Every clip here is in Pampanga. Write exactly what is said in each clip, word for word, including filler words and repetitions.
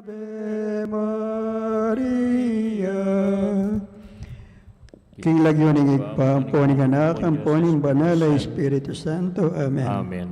Ave Maria. King lagyu ning Ibpa, ampo ning Anak, ampo ning Banal a Espiritu Santo. Amen. Amen.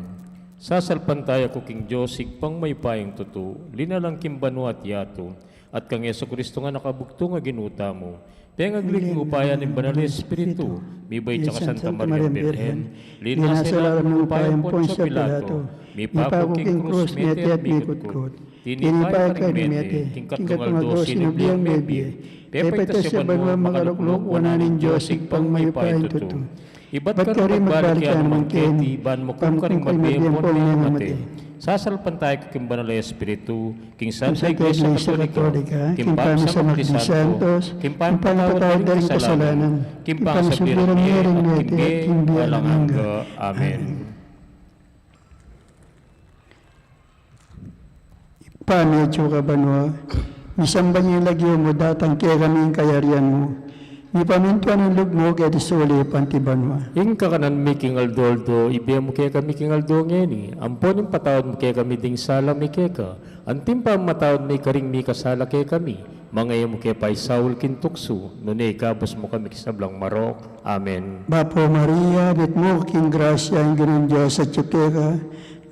Sasalpantaya ku king Dios, Ibpang mayupayang tutu, linalang king banua at yatu, at kang Jesucristo a anak a bugtung a Ginu tamu, pengagli king upaya ning Banal a Espiritu, mibait ya kang Santa Maria Birhen, linasa lalam ning upaya nang Poncio Pilato, mipaku king krus, mete at mikutkut, tinipa ya karing mete, king katlung aldo sinubli yang mebie, pepaitas ya banua, makalukluk wanan ning Dios Ibpang mayupayang tutu. Ibat karin magbalik ya naman keti, ban mukum karing mabie ampon ring mete. Sasalpantaya ku king Banal a Espiritu, king Santa Iglesia Katolika, king pamisamak ding santos, king pamipatawad da ring kasalanan, king pangasubli da ring mete, king bie alang angga. Amen. Ibpa mi, atsu ka banua, misamban ya ing lagyu mu, datang kekami ing kayarian mu, mipamintuan ing lub mu keti sulip anti banua. Ing kakanan mi king aldo-aldo, ibie mu kekami king aldo ngeni, ampon ipatawad mu kekami ding sala mi keka, anti ing pamamatawad mi karing mikasala kekami, manga e mu ke paisaul king tuksu, nune ikabus mu kami king sablang marok. Amen. Bapu Maria, mitmu ka king grasya, ing Ginung Dios atyu keka,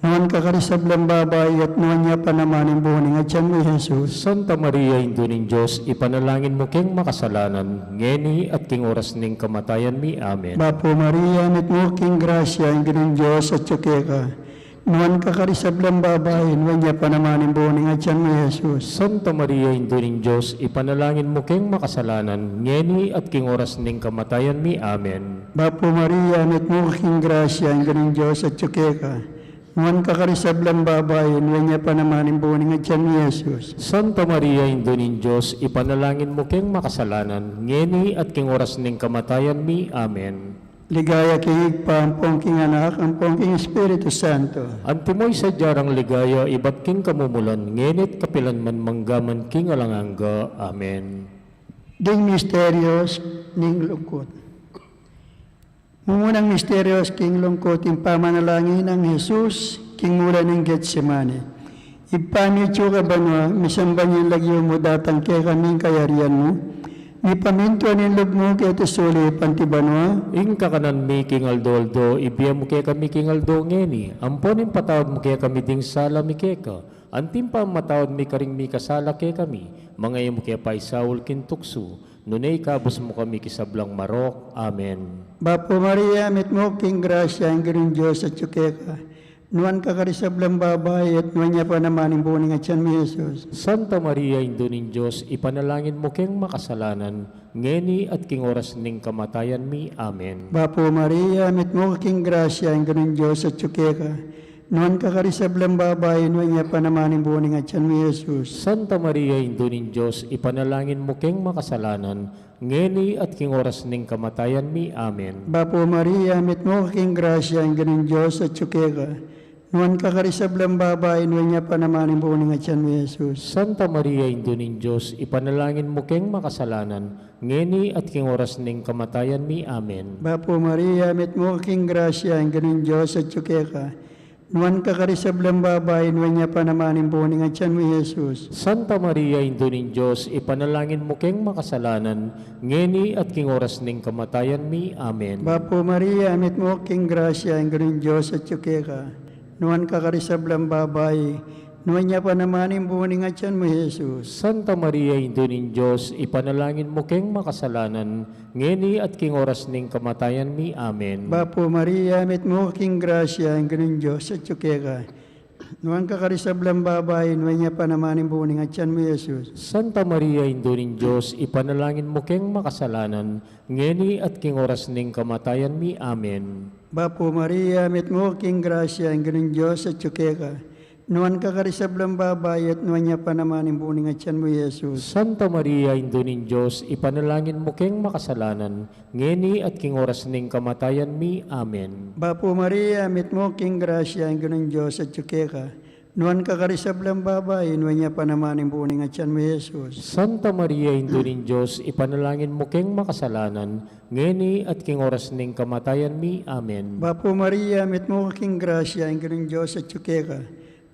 nuan ka karing sablang babai, at nuan ya pa naman ing bunga ning atian mu, i Jesus. Santa Maria, Indu ning Dios, ipanalangin mu keng makasalanan, ngeni at king oras ning kamatayan mi. Amen. Bapu Maria, mitmu ka king grasya, ing Ginung Dios atyu keka, nuan ka karing sablang babai, nuan ya pa naman ing bunga ning atian mu, i Jesus. Santa Maria, Indu ning Dios, ipanalangin mu keng makasalanan, ngeni at king oras ning kamatayan mi. Amen. Bapu Maria, mitmu ka king grasya, ing Ginung Dios atyu keka, nuan ka karing sablang babai, nuan ya pa naman ing bunga ning atian mu, i Jesus. Santa Maria, Indu ning Dios, ipanalangin mu keng makasalanan, ngeni at king oras ning kamatayan mi. Amen. Ligaya king Ibpa, ampon king Anak, ampon king Espiritu Santo. Antimo ing sadya rang ligaya, ibat king kamumulan, ngeni at kapilan man, mangga man king alang angga. Amen. Ding misterios ning lungkut. Mumunang misterios king lungkut, ing pamanalangin nang Jesus king mula ning Getsemani. Ibpa mi atsu ka banua, misamban ya ing lagyu mu, datang kekami ing kayarian mu, mipamintuan ing lub mu keti sulip anti banua. Ing kakanan mi king aldo-aldo, ibie mu kekami king aldo ngeni, ampon ipatawad mu kekami ding sala mi keka, anti ing pamamatawad mi karing mikasala kekami, manga e mu ke paisaul king tuksu, nune ikabus mu kami king sablang marok. Amen. Bapu Maria, mitmu ka king grasya, ing Ginung Dios atyu keka, nuan ka karing sablang babai, at nuan ya pa naman ing bunga ning atian mu, i Jesus. Santa Maria, Indu ning Dios, ipanalangin mu keng makasalanan, ngeni at king oras ning kamatayan mi. Amen. Bapu Maria, mitmu ka king grasya, ing Ginung Dios atyu keka, nuan ka karing sablang babai, nuan ya pa naman ing bunga ning atian mu, i Jesus. Santa Maria, Indu ning Dios, ipanalangin mu keng makasalanan, ngeni at king oras ning kamatayan mi. Amen. Bapu Maria, mitmu ka king grasya, ing Ginung Dios atyu keka, nuan ka karing sablang babai, nuan ya pa naman ing bunga ning atian mu, i Jesus. Santa Maria, Indu ning Dios, ipanalangin mu keng makasalanan, ngeni at king oras ning kamatayan mi. Amen. Bapu Maria, mitmu ka king grasya, ing Ginung Dios atyu keka, nuan ka karing sablang babai, nuan ya pa naman ing bunga ning atian mu, i Jesus. Santa Maria, Indu ning Dios, ipanalangin mu keng makasalanan, ngeni at king oras ning kamatayan mi. Amen. Bapu Maria, mitmu ka king grasya, ing Ginung Dios atyu keka, nuan ka karing sablang babai, nuan ya pa naman ing bunga ning atian mu, i Jesus. Santa Maria, Indu ning Dios, ipanalangin mu keng makasalanan, ngeni at king oras ning kamatayan mi. Amen. Bapu Maria, mitmu ka king grasya, ing Ginung Dios atyu keka, nuan ka karing sablang babai, nuan ya pa naman ing bunga ning atian mu, i Jesus. Santa Maria, Indu ning Dios, ipanalangin mu keng makasalanan, ngeni at king oras ning kamatayan mi. Amen. Bapu Maria, mitmu ka king grasya, ing Ginung Dios atyu keka, nuan ka karing sablang babai, at nuan ya pa naman ing bunga ning atian mu, i Jesus. Santa Maria, Indu ning Dios, ipanalangin mu keng makasalanan, ngeni at king oras ning kamatayan mi. Amen. Bapu Maria, mitmu ka king grasya, ing Ginung Dios atyu keka, nuan ka karing sablang babai, nuan ya pa naman ing bunga ning atian mu, i Jesus. Santa Maria, Indu ning Dios, ipanalangin mu keng makasalanan, ngeni at king oras ning kamatayan mi. Amen. Bapu Maria, mitmu ka king grasya, ing Ginung Dios atyu keka,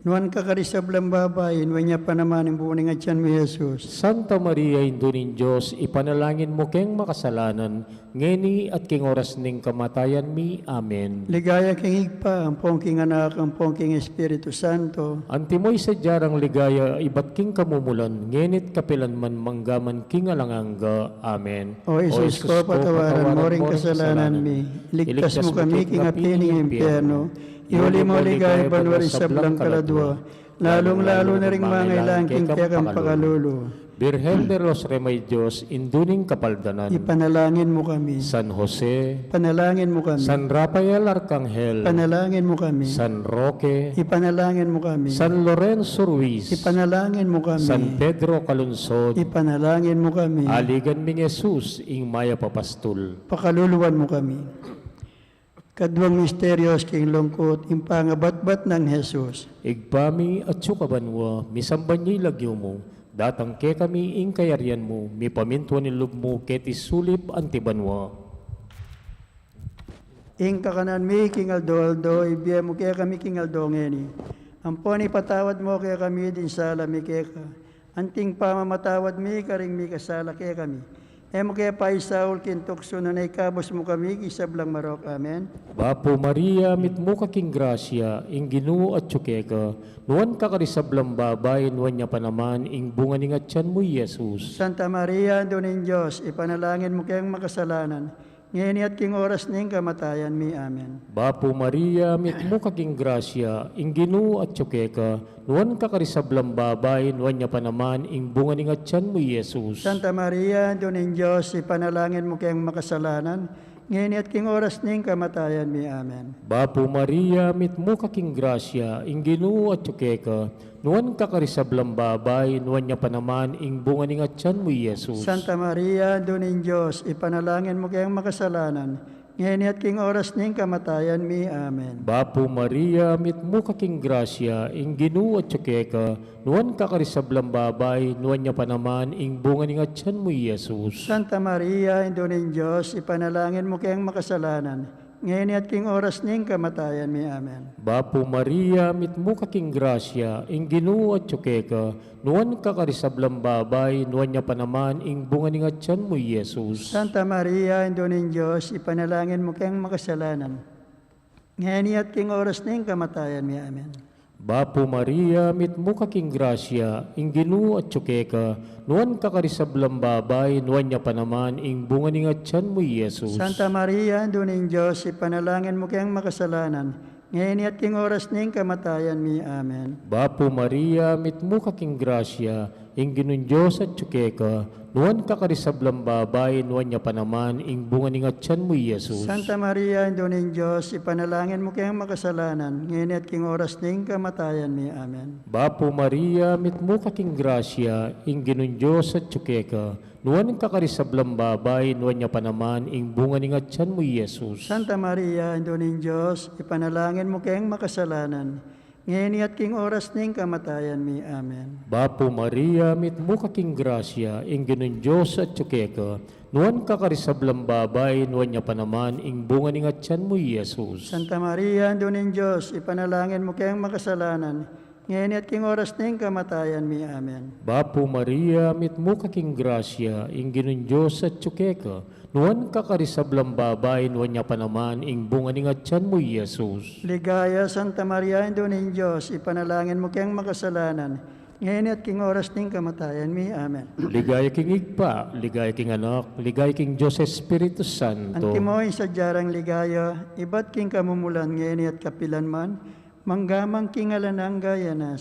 nuan ka karing sablang babai, nuan ya pa naman ing bunga ning atyan mu, Jesus. Santa Maria, Indu ning Dios, ipanalangin mu keng makasalanan, ngeni at king oras ning kamatayan mi. Amen. Ligaya king Ibpa, ampon king Anak, ampon king Espiritu Santo. Antimo ing sadya rang ligaya ibat king kamumulan, ngeni't kapilan man, manggaman king alang angga. Amen. O Jesus ko, patawaran mo ring kasalanan mi, iligtas mu kami king api ning impyerno, iuli mu king ligaya banua ring sablang kaladua, lalung-lalu na ring mangailangan king kekang pakalulu. Birhen de los Remedios, Indu ning Kapaldanan. Ipanalangin mu kami. San Jose. Ipanalangin mu kami. San Rafael Arkanghel. Ipanalangin mu kami. San Roque. Ipanalangin mu kami. San Lorenzo Ruiz. Ipanalangin mu kami. San Pedro Calungsod. Ipanalangin mu kami. Aligan ming Jesus, ing mayap a pastul. Pakaluluan mu kami. Kaduang misteryos king lungkut, ing pangabatbat nang Jesus. Ibpa mi, atsu ka banua, misamban ya ing lagyu mu, datang kekami ing kayarian mu, mipamintuan ing lub mu keti sulip anti banua. Ing kakanan mi king aldo-aldo, ibie mu kekami king aldo ngeni. Ampon ipatawad mu kekami ding sala mi keka, anting pamamatawad mi karing mikasala kekami. E mu ke paisaul king tuksu, nune ikabus mu kami king sablang marok. Amen. Bapu Maria, mitmu ka king grasya, ing Ginu atyu keka, nuan ka karing sablang babai, nuan ya pa naman ing bunga ning atyan mu, i Jesus. Santa Maria, Indu ning Dios, ipanalangin mu keng makasalanan, ngeni at king oras ning kamatayan mi. Amen. Bapu Maria, mitmu ka king grasya, ing Ginu atyu keka, nuan ka karing sablang babai, nuan ya pa naman ing bunga ning atyan mu, i Jesus. Santa Maria, Indu ning Dios, ipanalangin mu keng makasalanan, ngeni at king oras ning kamatayan mi. Amen. Bapu Maria, mitmu ka king grasya, ing Ginu atyu keka, nuan ka karing sablang babai, nuan ya pa naman ing bunga ning atyan mu, i Jesus. Santa Maria, Indu ning Dios, ipanalangin mu keng makasalanan, ngeni at king oras ning kamatayan mi. Amen. Bapu Maria, mitmu ka king grasya, ing Ginu atyu keka, nuan ka karing sablang babai, nuan ya pa naman ing bunga ning atyan mu, i Jesus. Santa Maria, Indu ning Dios, ipanalangin mu keng makasalanan, ngeni at king oras ning kamatayan mi. Amen. Bapu Maria, mitmu ka king grasya, ing Ginu atyu keka, nuan ka karing sablang babai, nuan ya pa naman ing bunga ning atyan mu, i Jesus. Santa Maria, Indu ning Dios, ipanalangin mu keng makasalanan, ngeni at king oras ning kamatayan mi. Amen. Bapu Maria, mitmu ka king grasya, ing Ginu atyu keka, nuan ka karing sablang babai, nuan ya pa naman ing bunga ning atyan mu, i Jesus. Santa Maria, Indu ning Dios, ipanalangin mu keng makasalanan, ngeni at king oras ning kamatayan mi. Amen. Bapu Maria, mitmu ka king grasya, ing Ginung Dios atyu keka, nuan ka karing sablang babai, nuan ya pa naman ing bunga ning atyan mu, i Jesus. Santa Maria, Indu ning Dios, ipanalangin mu keng makasalanan, ngeni at king oras ning kamatayan mi. Amen. Bapu Maria, mitmu ka king grasya, ing Ginung Dios atyu keka, nuan ka karing sablang babai, nuan ya pa naman ing bunga ning atyan mu, i Jesus. Santa Maria, Indu ning Dios, ipanalangin mu keng makasalanan, ngeni at king oras ning kamatayan mi. Amen. Bapu Maria, mitmu ka king grasya, ing Ginung Dios atyu keka, nuan ka karing sablang babai, nuan ya pa naman ing bunga ning atyan mu, i Jesus. Santa Maria, Indu ning Dios, ipanalangin mu keng makasalanan, ngeni at king oras ning kamatayan mi. Amen. Bapu Maria, mitmu ka king grasya, ing Ginung Dios atyu keka, nuan ka karing sablang babai, nuan ya pa naman ing bunga ning atyan mu, i Jesus. Ligaya, Santa Maria, Indu ning Dios, ipanalangin mu keng makasalanan, ngeni at king oras ning kamatayan mi. Amen. Ligaya king Ibpa, ligaya king Anak, ligaya king Dios Espiritu Santo. Antimo ing sadya rang ligaya, ibat king kamumulan, ngeni at kapilan man, manggaman king alang angga. Amen.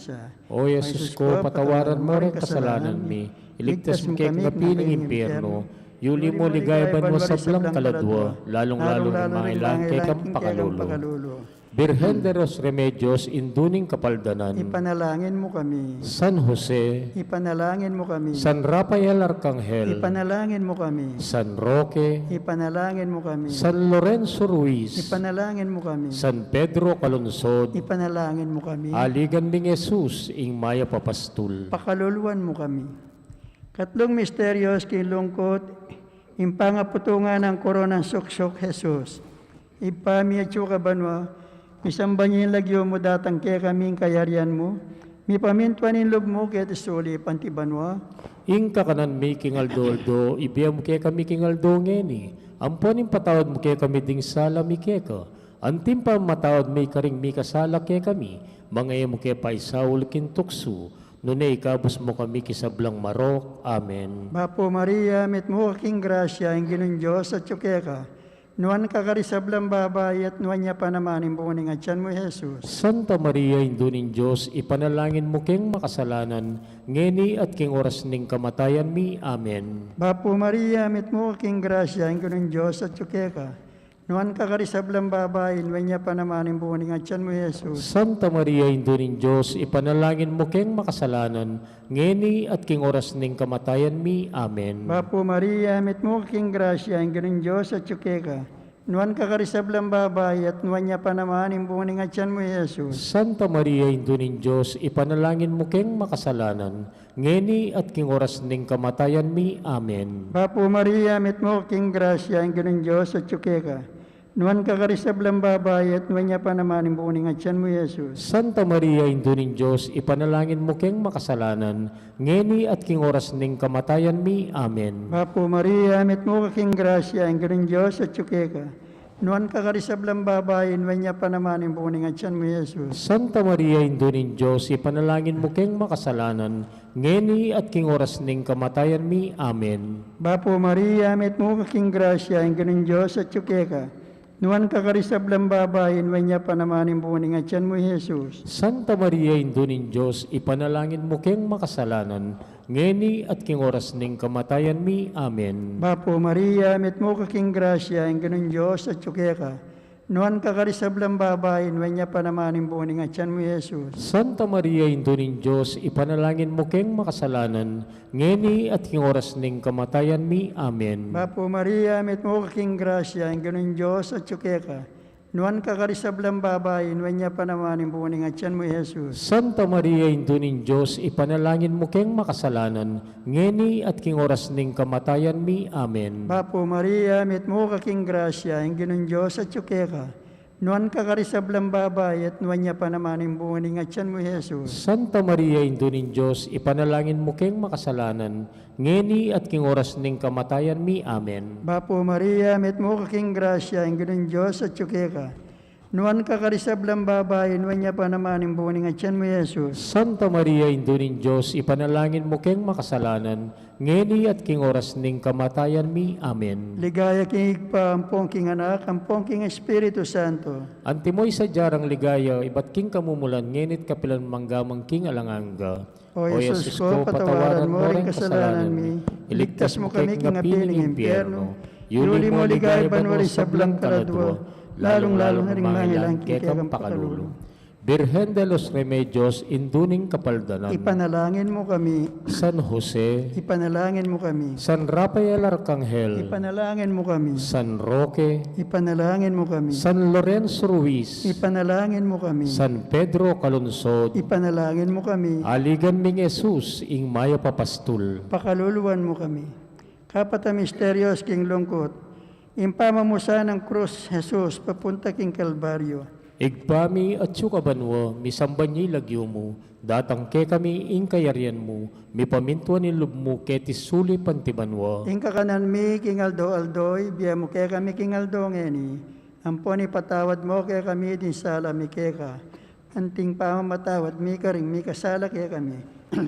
O Jesus ko, patawaran mo ring kasalanan mi, iligtas mu kami king api ning impyerno, iuli mu king ligaya banua sablang kaladua, lalung-lalu ring mangailangan king kekang pakalulu. Birhen de los Remedios, Indu ning Kapaldanan. Ipanalangin mu kami. San Jose. Ipanalangin mu kami. San Rafael Arkanghel. Ipanalangin mu kami. San Roque. Ipanalangin mu kami. San Lorenzo Ruiz. Ipanalangin mu kami. San Pedro Calungsod. Ipanalangin mu kami. Aligan ming Jesus, ing mayap a pastul. Pakaluluan mu kami. Katlung misteryos king lungkut, ing pangaputungan nang koronang suksuk Jesus. Ibpa mi, atsu ka banua, Misamban ya ing lagyu mu, datang kekami ing kayarian mu, mipamintuan ing lub mu keti sulip anti banua. Ing kakanan mi king aldo-aldo, ibie mu kekami king aldo ngeni. Ampon ipatawad mu kekami ding sala mi keka, anti ing pamamatawad mi karing mikasala kekami. Manga e mu ke paisaul king tuksu, nune ikabus mu kami king sablang marok. Amen. Bapu Maria, mitmu ka king grasya, ing Ginung Dios atyu keka. Nuan ka karing sablang babai, at nuan ya pa naman ing bunga ning atyan mu, Jesus. Santa Maria, Indu ning Dios, ipanalangin mu keng makasalanan, ngeni at king oras ning kamatayan mi. Amen. Bapu Maria, mitmu ka king grasya, ing Ginung Dios atyu keka. Nuan ka karing sablang babai, nuan ya pa naman ing bunga ning atyan mu, Jesus. Santa Maria, Indu ning Dios, ipanalangin mu keng makasalanan, ngeni at king oras ning kamatayan mi. Amen. Bapu Maria, mitmu ka king grasya, ing Ginung Dios atyu keka. Nuan ka karing sablang babai, at nuan ya pa naman ing bunga ning atyan mu, Jesus. Santa Maria, Indu ning Dios, ipanalangin mu keng makasalanan, ngeni at king oras ning kamatayan mi. Amen. Bapu Maria, mitmu ka king grasya, ing Ginung Dios atyu keka. Nuan ka karing sablang babai, at nuan ya pa naman ing bunga ning atyan mu, Jesus. Santa Maria, Indu ning Dios, ipanalangin mu keng makasalanan, ngeni at king oras ning kamatayan mi. Amen. Bapu Maria, mitmu ka king grasya, ing Ginung Dios atyu keka. Nuan ka karing sablang babai, nuan ya pa naman ing bunga ning atyan mu, Jesus. Santa Maria, Indu ning Dios, ipanalangin mu keng makasalanan, ngeni at king oras ning kamatayan mi. Amen. Bapu Maria, mitmu ka king grasya, ing Ginung Dios atyu keka. Nuan ka karing sablang babai, nuan ya pa naman ing bunga ning atyan mu, Jesus. Santa Maria, Indu ning Dios, ipanalangin mu keng makasalanan, ngeni at king oras ning kamatayan mi. Amen. Bapu Maria, mitmu ka king grasya, ing Ginung Dios atyu keka. Nuan ka karing sablang babai, nuan ya pa naman ing bunga ning atyan mu, Jesus. Santa Maria, Indu ning Dios, ipanalangin mu keng makasalanan, ngeni at king oras ning kamatayan mi. Amen. Bapu Maria, mitmu ka king grasya, ing Ginung Dios atyu keka. Nuan ka karing sablang babai, nuan ya pa naman ing bunga ning atyan mu, Jesus. Santa Maria, Indu ning Dios, ipanalangin mu keng makasalanan, ngeni at king oras ning kamatayan mi. Amen. Bapu Maria, mitmu ka king grasya, ing Ginung Dios atyu keka. Nuan ka karing sablang babai, at nuan ya pa naman ing bunga ning atyan mu, Jesus. Santa Maria, Indu ning Dios, ipanalangin mu keng makasalanan, ngeni at king oras ning kamatayan mi. Amen. Bapu Maria, mitmu ka king grasya, ing Ginung Dios atyu keka. Nuan ka karing sablang babai, nuan ya pa naman ing bunga ning atyan mu, Jesus. Santa Maria, Indu ning Dios, ipanalangin mu keng makasalanan, ngeni at king oras ning kamatayan mi. Amen. Ligaya king Ibpa, ampon king Anak, ampon king Espiritu Santo. Antimo ing sadya rang ligaya, ibat king kamumulan, ngeni at kapilan man, angga man king alang angga. O Jesus ko, patawaran mo ring kasalanan mi, iligtas mu kami king api ning impyerno, yuli mu king ligaya banua ring sablang kaladua, lalung-lalu na ring mangailangan king kekang pakalulu. Birhen de los Remedios, Indu ning Kapaldanan, ipanalangin mu kami. San Jose, ipanalangin mu kami. San Rafael Arcangel, ipanalangin mu kami. San Roque, ipanalangin mu kami. San Lorenzo Ruiz, ipanalangin mu kami. San Pedro Calungsod, ipanalangin mu kami. Aligan ming Jesus, ing mayap a pastul, pakaluluan mu kami. Kapat a misteryus king lungkut, ing pamamusan nang krus Jesus papunta king Kalbaryo. Ibpa mi, atsu ka banua, misamban ya ing lagyu mu, datang kekami ing kayarian mu, mipamintuan ing lub mu keti sulip anti banua. Ing kakanan mi king aldo-aldo, ibie mu kekami king aldo ngeni, ampon ipatawad mu kekami ding sala mi keka, anti ing pamamatawad mi karing mikasala kekami.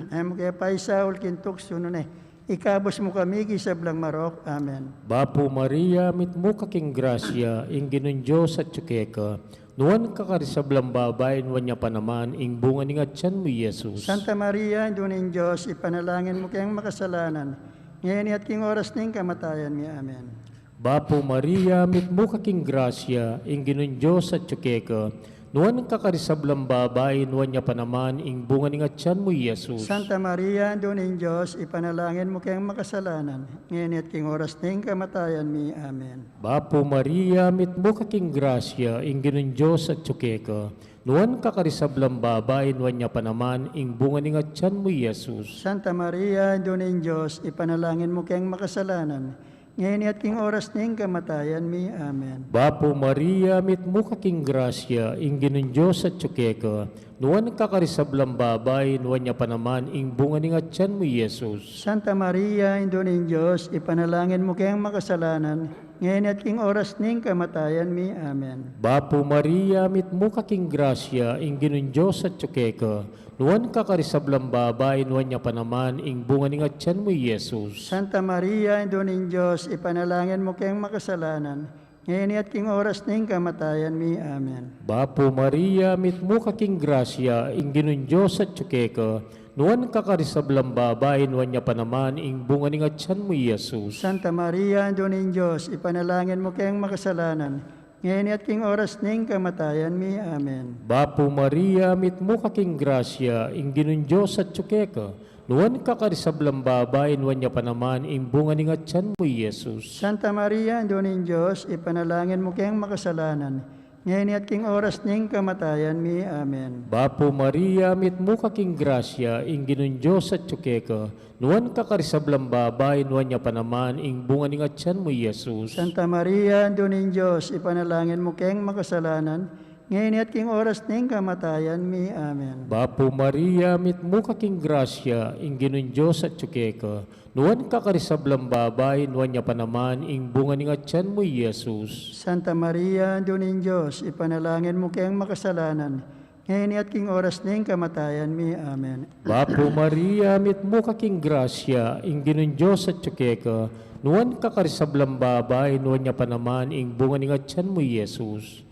E mu ke paisaul king tuksu, nune ikabus mu kami king sablang marok. Amen. Bapu Maria, mitmu ka king grasya, ing Ginung Dios atsu keka. Nuan ka karing sablang babai, nuan ya pa naman ing bunga ning atyan mu, Jesus. Santa Maria, Indu ning Dios, ipanalangin mu keng makasalanan, ngeni at king oras ning kamatayan mi. Amen. Bapu Maria, mitmu ka king grasya, ing Ginung Dios atsu keka. Nuan ka karing sablang babai, nuan ya pa naman ing bunga ning atyan mu, Jesus. Santa Maria, Indu ning Dios, ipanalangin mu keng makasalanan, ngeni at king oras ning kamatayan mi. Amen. Bapu Maria, mitmu ka king grasya, ing Ginung Dios atsu keka. Nuan ka karing sablang babai, nuan ya pa naman ing bunga ning atyan mu, Jesus. Santa Maria, Indu ning Dios, ipanalangin mu keng makasalanan, ngeni at king oras ning kamatayan mi. Amen. Bapu Maria, mitmu ka king grasya, ing Ginung Dios atyu keka, nuan ka karing sablang babai, nuan ya pa naman ing bunga ning atyan mu, Jesus. Santa Maria, Indu ning Dios, ipanalangin mu keng makasalanan, ngeni at king oras ning kamatayan mi. Amen. Bapu Maria, mitmu ka king grasya, ing Ginung Dios atyu keka, nuan ka karing sablang babai, nuan ya pa naman ing bunga ning atyan mu, Jesus. Santa Maria, Indu ning Dios, ipanalangin mu keng makasalanan, ngeni at king oras ning kamatayan mi. Amen. Bapu Maria, mitmu ka king grasya, ing Ginung Dios atyu keka, nuan ka karing sablang babai, nuan ya pa naman ing bunga ning atyan mu, Jesus. Santa Maria, Indu ning Dios, ipanalangin mu keng makasalanan, ngeni at king oras ning kamatayan mi. Amen. Bapu Maria, mitmu ka king grasya, ing Ginung Dios atyu keka, nuan ka karing sablang babai, nuan ya pa naman ing bunga ning atyan mu, Jesus. Santa Maria, Indu ning Dios, ipanalangin mu keng makasalanan, ngeni at king oras ning kamatayan mi. Amen. Bapu Maria, mitmu ka king grasya, ing Ginung Dios atyu keka, nuan ka karing sablang babai, nuan ya pa naman ing bunga ning atyan mu, Jesus. Santa Maria, Indu ning Dios, ipanalangin mu keng makasalanan, ngeni at king oras ning kamatayan mi. Amen. Bapu Maria, mitmu ka king grasya, ing Ginung Dios atyu keka, nuan ka karing sablang babai, nuan ya pa naman ing bunga ning atyan mu, Jesus. Santa Maria, Indu ning Dios, ipanalangin mu keng makasalanan, ngeni at king oras ning kamatayan mi. Amen. Bapu Maria, mitmu ka king grasya, ing Ginung Dios atyu keka, nuan ka karing sablang babai, nuan ya pa naman ing bunga ning atyan mu, Jesus.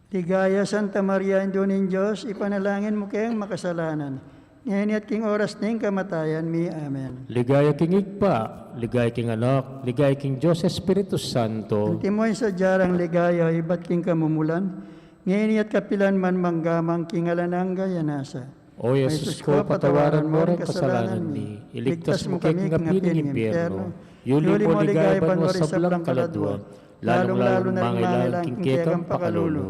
Ligaya, Santa Maria, Indu ning Dios, ipanalangin mu keng makasalanan, ngeni at king oras ning kamatayan mi. Amen. Ligaya king Ibpa, ligaya king Anak, ligaya king Dios Espiritu Santo. Antimo ing sadya rang ligaya ibat king kamumulan, ngeni at kapilan man, mangga man king alang angga. Amen. O Jesus ko, patawaran mo ring kasalanan mi, iligtas mu kami king api ning impyerno, yuli mo king ligaya banua ring sablang kaladua, lalung-lalu na ring mangailangan king kekang pakalulu.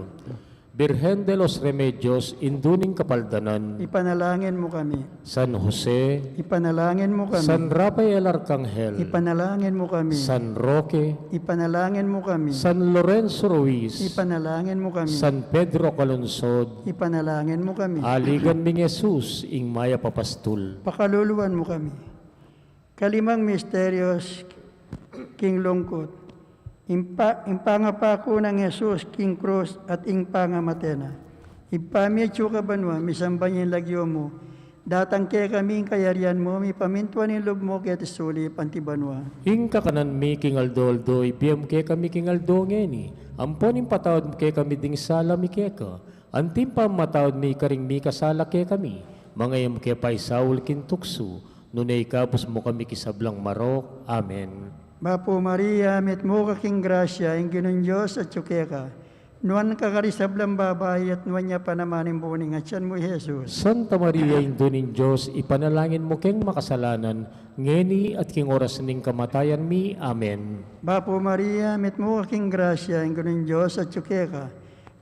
Birhen de los Remedios, Indu ning Kapaldanan, ipanalangin mu kami. San Jose, ipanalangin mu kami. San Rafael Arkanghel, ipanalangin mu kami. San Roque, ipanalangin mu kami. San Lorenzo Ruiz, ipanalangin mu kami. San Pedro Calungsod, ipanalangin mu kami. Aligan ming Jesus, ing mayap a pastul, pakaluluan mu kami. Kalimang misteryos king lungkut. Ing pa-, ing pangapaku nang Jesus king krus at ing pangamate na. Ibpa mi, atsu ka banua, misamban ya ing lagyu mu, datang kekami ing kayarian mu, mipamintuan ing lub mu keti sulip anti banua. Ing kakanan mi king aldo-aldo ibie mu kekami king aldo ngeni. Ampon ipatawad mu kekami ding sala mi keka, anti ing pamamatawad mi karing mikasala kekami. Manga e mu ke paisaul king tuksu, nune ikabus mu kami king sablang marok. Amen. Bapu Maria, mitmu ka king grasya, ing Ginung Dios atyu keka. Nuan ka karing sablang babai, at nuan ya pa naman ing bunga ning atyan mu, Jesus. Santa Maria, Indu ning Dios, ipanalangin mu keng makasalanan, ngeni at king oras ning kamatayan mi. Amen. Bapu Maria, mitmu ka king grasya, ing Ginung Dios atyu keka.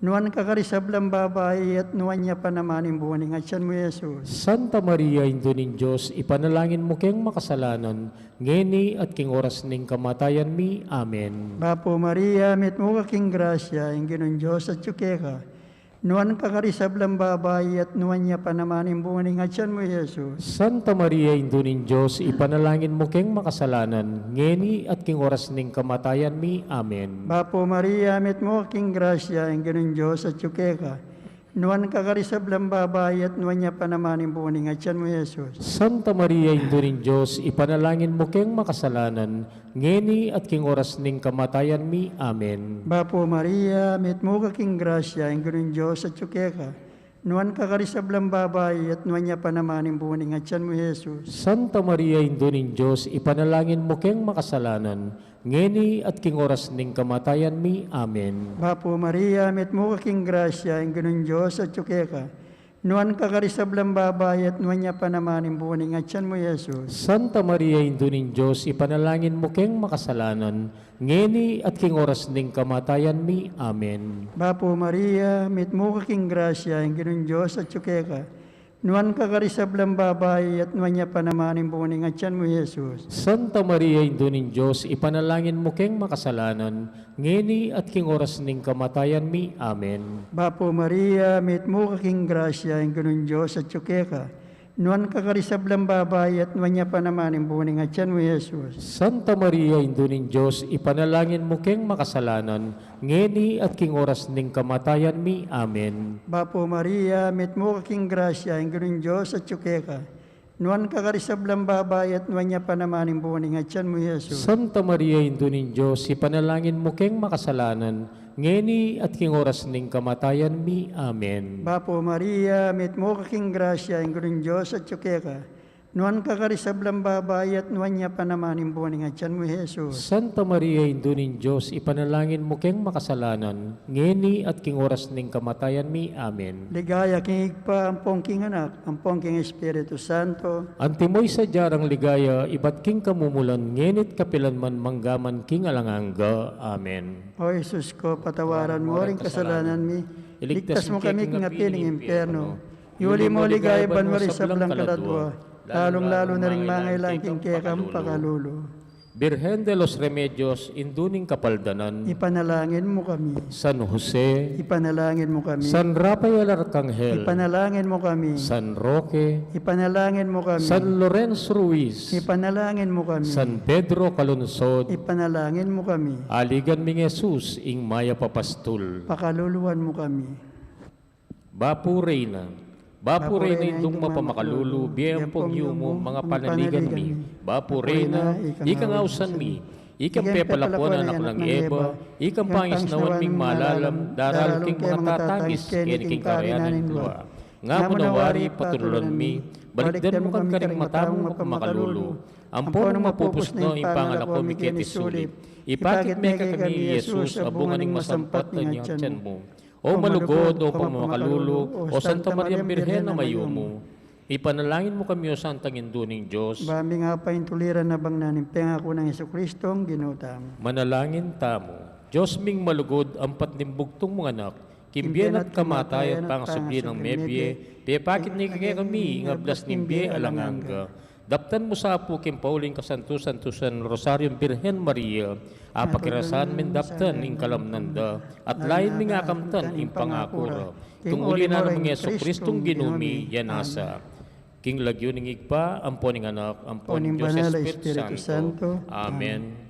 Nuan ka karing sablang babai, at nuan ya pa naman ing bunga ning atyan mu, Jesus. Santa Maria, Indu ning Dios, ipanalangin mu keng makasalanan, ngeni at king oras ning kamatayan mi. Amen. Bapu Maria, mitmu ka king grasya, ing Ginung Dios atyu keka. Nuan ka karing sablang babai, at nuan ya pa naman ing bunga ning atyan mu, Jesus. Santa Maria, Indu ning Dios, ipanalangin mu keng makasalanan, ngeni at king oras ning kamatayan mi. Amen. Bapu Maria, mitmu ka king grasya, ing Ginung Dios atyu keka. Nuan ka karing sablang babai, at nuan ya pa naman ing bunga ning atyan mu, Jesus. Santa Maria, Indu ning Dios, ipanalangin mu keng makasalanan, ngeni at king oras ning kamatayan mi. Amen. Bapu Maria, mitmu ka king grasya, ing Ginung Dios atyu keka. Nuan ka karing sablang babai, at nuan ya pa naman ing bunga ning atyan mu, Jesus. Santa Maria, Indu ning Dios, ipanalangin mu keng makasalanan, ngeni at king oras ning kamatayan mi. Amen. Bapu Maria, mitmu ka king grasya, ing Ginung Dios atyu keka. Nuan ka karing sablang babai, at nuan ya pa naman ing bunga ning atyan mu, Jesus. Santa Maria, Indu ning Dios, ipanalangin mu keng makasalanan, ngeni at king oras ning kamatayan mi. Amen. Bapu Maria, mitmu ka king grasya, ing Ginung Dios atyu keka. Nuan ka karing sablang babai, at nuan ya pa naman ing bunga ning atian mu, Jesus. Santa Maria, Indu ning Dios, ipanalangin mu keng makasalanan, ngeni at king oras ning kamatayan mi. Amen. Bapu Maria, mitmu ka king grasya, ing Ginung Dios atyu keka. Nuan ka karing sablang babai, at nuan ya pa naman ing bunga ning atian mu, Jesus. Santa Maria, Indu ning Dios, ipanalangin mu keng makasalanan, ngeni at king oras ning kamatayan mi. Amen. Bapu Maria, mitmu ka king grasya, ing Ginung Dios atyu keka. Nuan ka karing sablang babai, at nuan ya pa naman ing bunga ning atian mu, Jesus. Santa Maria, Indu ning Dios, ipanalangin mu keng makasalanan, ngeni at king oras ning kamatayan mi. Amen. Bapu Maria, mitmu ka king grasya, ing Ginung Dios atyu keka. Nuan ka karing sablang babai, at nuan ya pa naman ing bunga ning atian mu, Jesus. Santa Maria, Indu ning Dios, ipanalangin mu keng makasalanan, ngeni at king oras ning kamatayan mi. Amen. Ligaya king Ibpa, ampon king Anak, ampon king Espiritu Santo. Antimo ing sadya rang ligaya, ibat king kamumulan, ngeni't kapilan man, manggaman king alang angga. Amen. O Jesus ko, patawaran mu ring kasalanan mi. Iligtas mu kami king api ning impyerno. Iuli mu king ligaya banua ring sablang kaladua, lalung-lalu na ring mangailangan king kekang pakalulu. Birhen de los Remedios, Indu ning Kapaldanan. Ipanalangin mu kami. San Jose. Ipanalangin mu kami. San Rafael Arkanghel. Ipanalangin mu kami. San Roque. Ipanalangin mu kami. San Lorenzo Ruiz. Ipanalangin mu kami. San Pedro Calungsod. Ipanalangin mu kami. Aligan ming Jesus, ing mayap a pastul. Pakaluluan mu kami. Bapu Reyna. Bapu Reyna, Indung mapamakalulu, bie ampong yumu, mga panaligan mi. Bapu Reyna, ikang ausan mi, ikang pepalakuan a anak nang Eva, ikang pangisnawan ming malalam, daral king mga tatangis keni king karinan ning lua. Nga mu na wari, patulunan mi, balikdan mu kami karing mata mung mapamakalulu, ampon nung mapupus na ing pangalako mi keti sulip, ipakit me kekami i Jesus a bunga ning masampat a atian mu. O malugud, o pamamakalulu, o Santa Mariang Birhen a mayumu, ipanalangin mu kami, o Santang Indu ning Dios. Ba mi nga paintuliran a bang nanu ing pengaku nang Jesucristo, Ginu tamu. Manalangin tamu. Dios ming malugud, ampat ning bugtung mung Anak, king bie na't kamatayan at pangasubli nang mebie, pepakit ne kekami ing ablas ning bie alang angga. Daptan mu sa pu king pauling kasantu-santusan Rosaryong Birhen Maria, apakirasan meng daptan ing kalamnan da, at lain meng akamtan ing pangaku ra. King uli na nang Jesucristong Ginu mi, ya nasa. King lagyu ning Ibpa, ampon ning Anak, ampon ning Dios Espiritu Santo. Amen.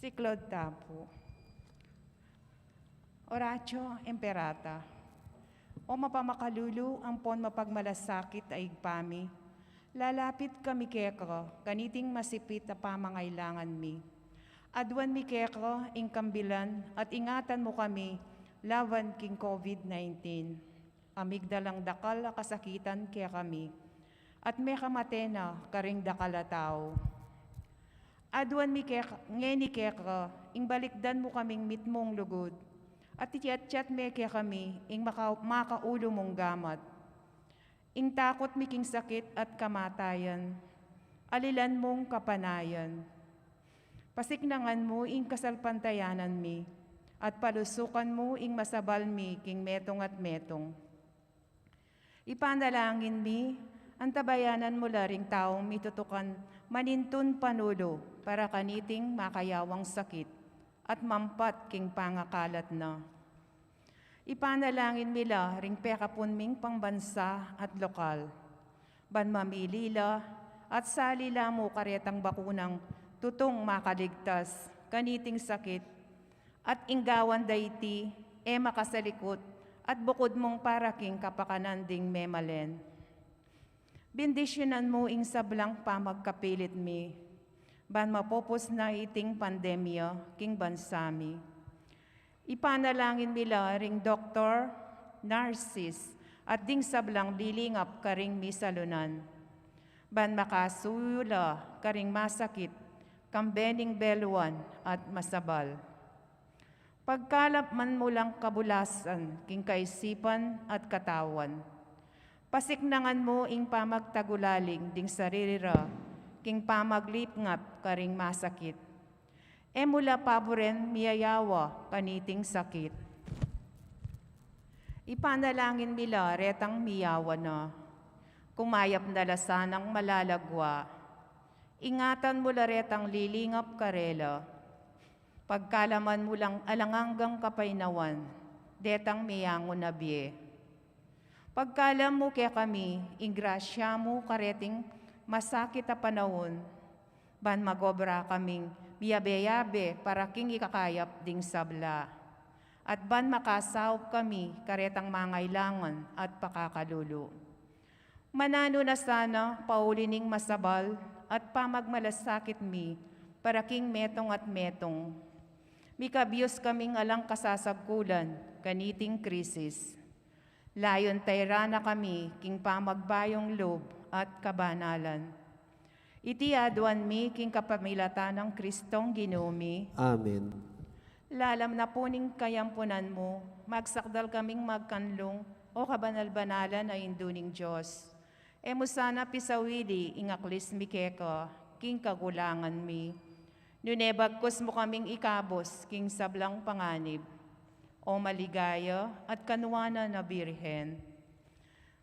Siklaud tamu pu. Oratio Imperata. O mapamakalulu ampon mapagmalasakit a Ibpa mi, lalapit kami keka kaniting masipit a pamangailangan mi. Aduan mi keka ing kambilan at ingatan mu kami laban king COVID nineteen. A migdalang dakal a kasakitan kekami, at mekamate na karing dakal a tau. Aduan mi kek-, ngeni keka, ing balikdan mu kaming mitmung lugud, at itiatyat me kekami ing maka-, makaulu mung gamat. Ing takut mi king sakit at kamatayan, alilan mung kapanayan. Pasiknangan mu ing kasalpantayanan mi, at palusukan mu ing masabal mi king metung at metung. Ipanalangin mi, antabayanan mu la ring taung mitutukan manintun panulu para kaniting makayawang sakit at mampat king pangakalat na. Ipanalangin mi la ring pekapun ming pambansa at lokal. Ban mamili la at sali la mu karetang bakunang tutung makaligtas kaniting sakit, at ing gawan da iti e makasalikut at bukud mung para king kapakanan ding memalen. Bendisyunan mu ing sablang pamagkapilit mi, ban mapupus na iting pandemya king bansa mi. Ipanalangin mi la ring doktor, nurses, at ding sablang lilingap karing misalunan, ban makasuyu la karing masakit, kambe ning beluan at masabal. Pagkalap man mu lang kabulasan king kaisipan at katawan. Pasiknangan mu ing pamagtagulaling ding sarili ra king pamaglipngap karing masakit. E mu la paburen miyayawa kaniting sakit. Ipanalangin mi la retang miyawa na. Kumayap na la sanang malalagwa. Ingatan mu la retang lilingap karela. Pagkalaman mu lang alang anggang kapaynawan detang meyangu na bie. Pagkalam mu kekami ing grasya mu kareting masakit a panaun, ban magobra kaming miyabe-yabe para king ikakayap ding sabla, at ban makasaup kami karetang mangailangan at pakakalulu. Mananu na sana pauli ning masabal at pamagmalasakit mi para king metung at metung. Mikabius kaming alang kasasagkulan kaniting krisis. Layun tayran na kami king pamagbayung lub at kabanalan. Iti aduan mi king kapamilatan nang Kristong Ginu mi. Amen. Lalam na pu ning kayampunan mu, magsakdal kaming magkanlung, O kabanal-banalan a Indu ning Dios. E mu sana pisawili ing aklis mi keka king kagulangan mi, nune bagkus mu kaming ikabus king sablang panganib. O maligaya at kanuanan a Birhen.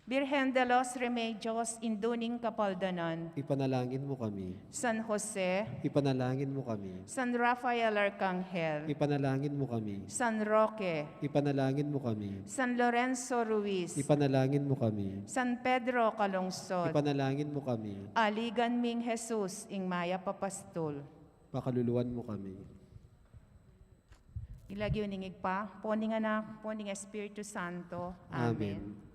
Birhen de los Remedios, Indu ning Kapaldanan. Ipanalangin mu kami. San Jose. Ipanalangin mu kami. San Rafael Arcangel. Ipanalangin mu kami. San Roque. Ipanalangin mu kami. San Lorenzo Ruiz. Ipanalangin mu kami. San Pedro Calungsod. Ipanalangin mu kami. Aligan ming Jesus, ing mayap a pastul. Pakaluluan mu kami. King lagyu ning Ibpa, ampo ning Anak, ampo ning Espiritu Santo. Amen. Amen.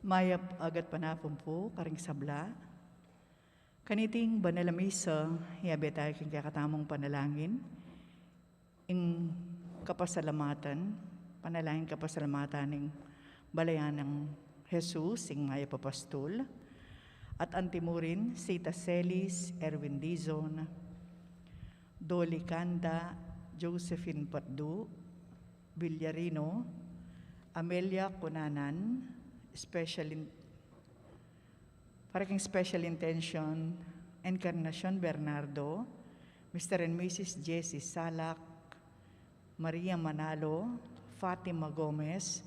Mayap a gatpanapun pu karing sabla. Kaniting banal a misa, yabe taya king kekatamung panalangin, ing kapasalamatan, panalangin kapasalamatan ning balayan nang Jesus, ing mayap a pastul, at antimurin, Sita Celis, Erwin Dizon, Dolly Canda, Josephine Patdu, Villarino, Amelia Cunanan, special in-, para king special intention, Encarnacion Bernardo, Mister and Missus Jessie Salak, Maria Manalo, Fatima Gomez,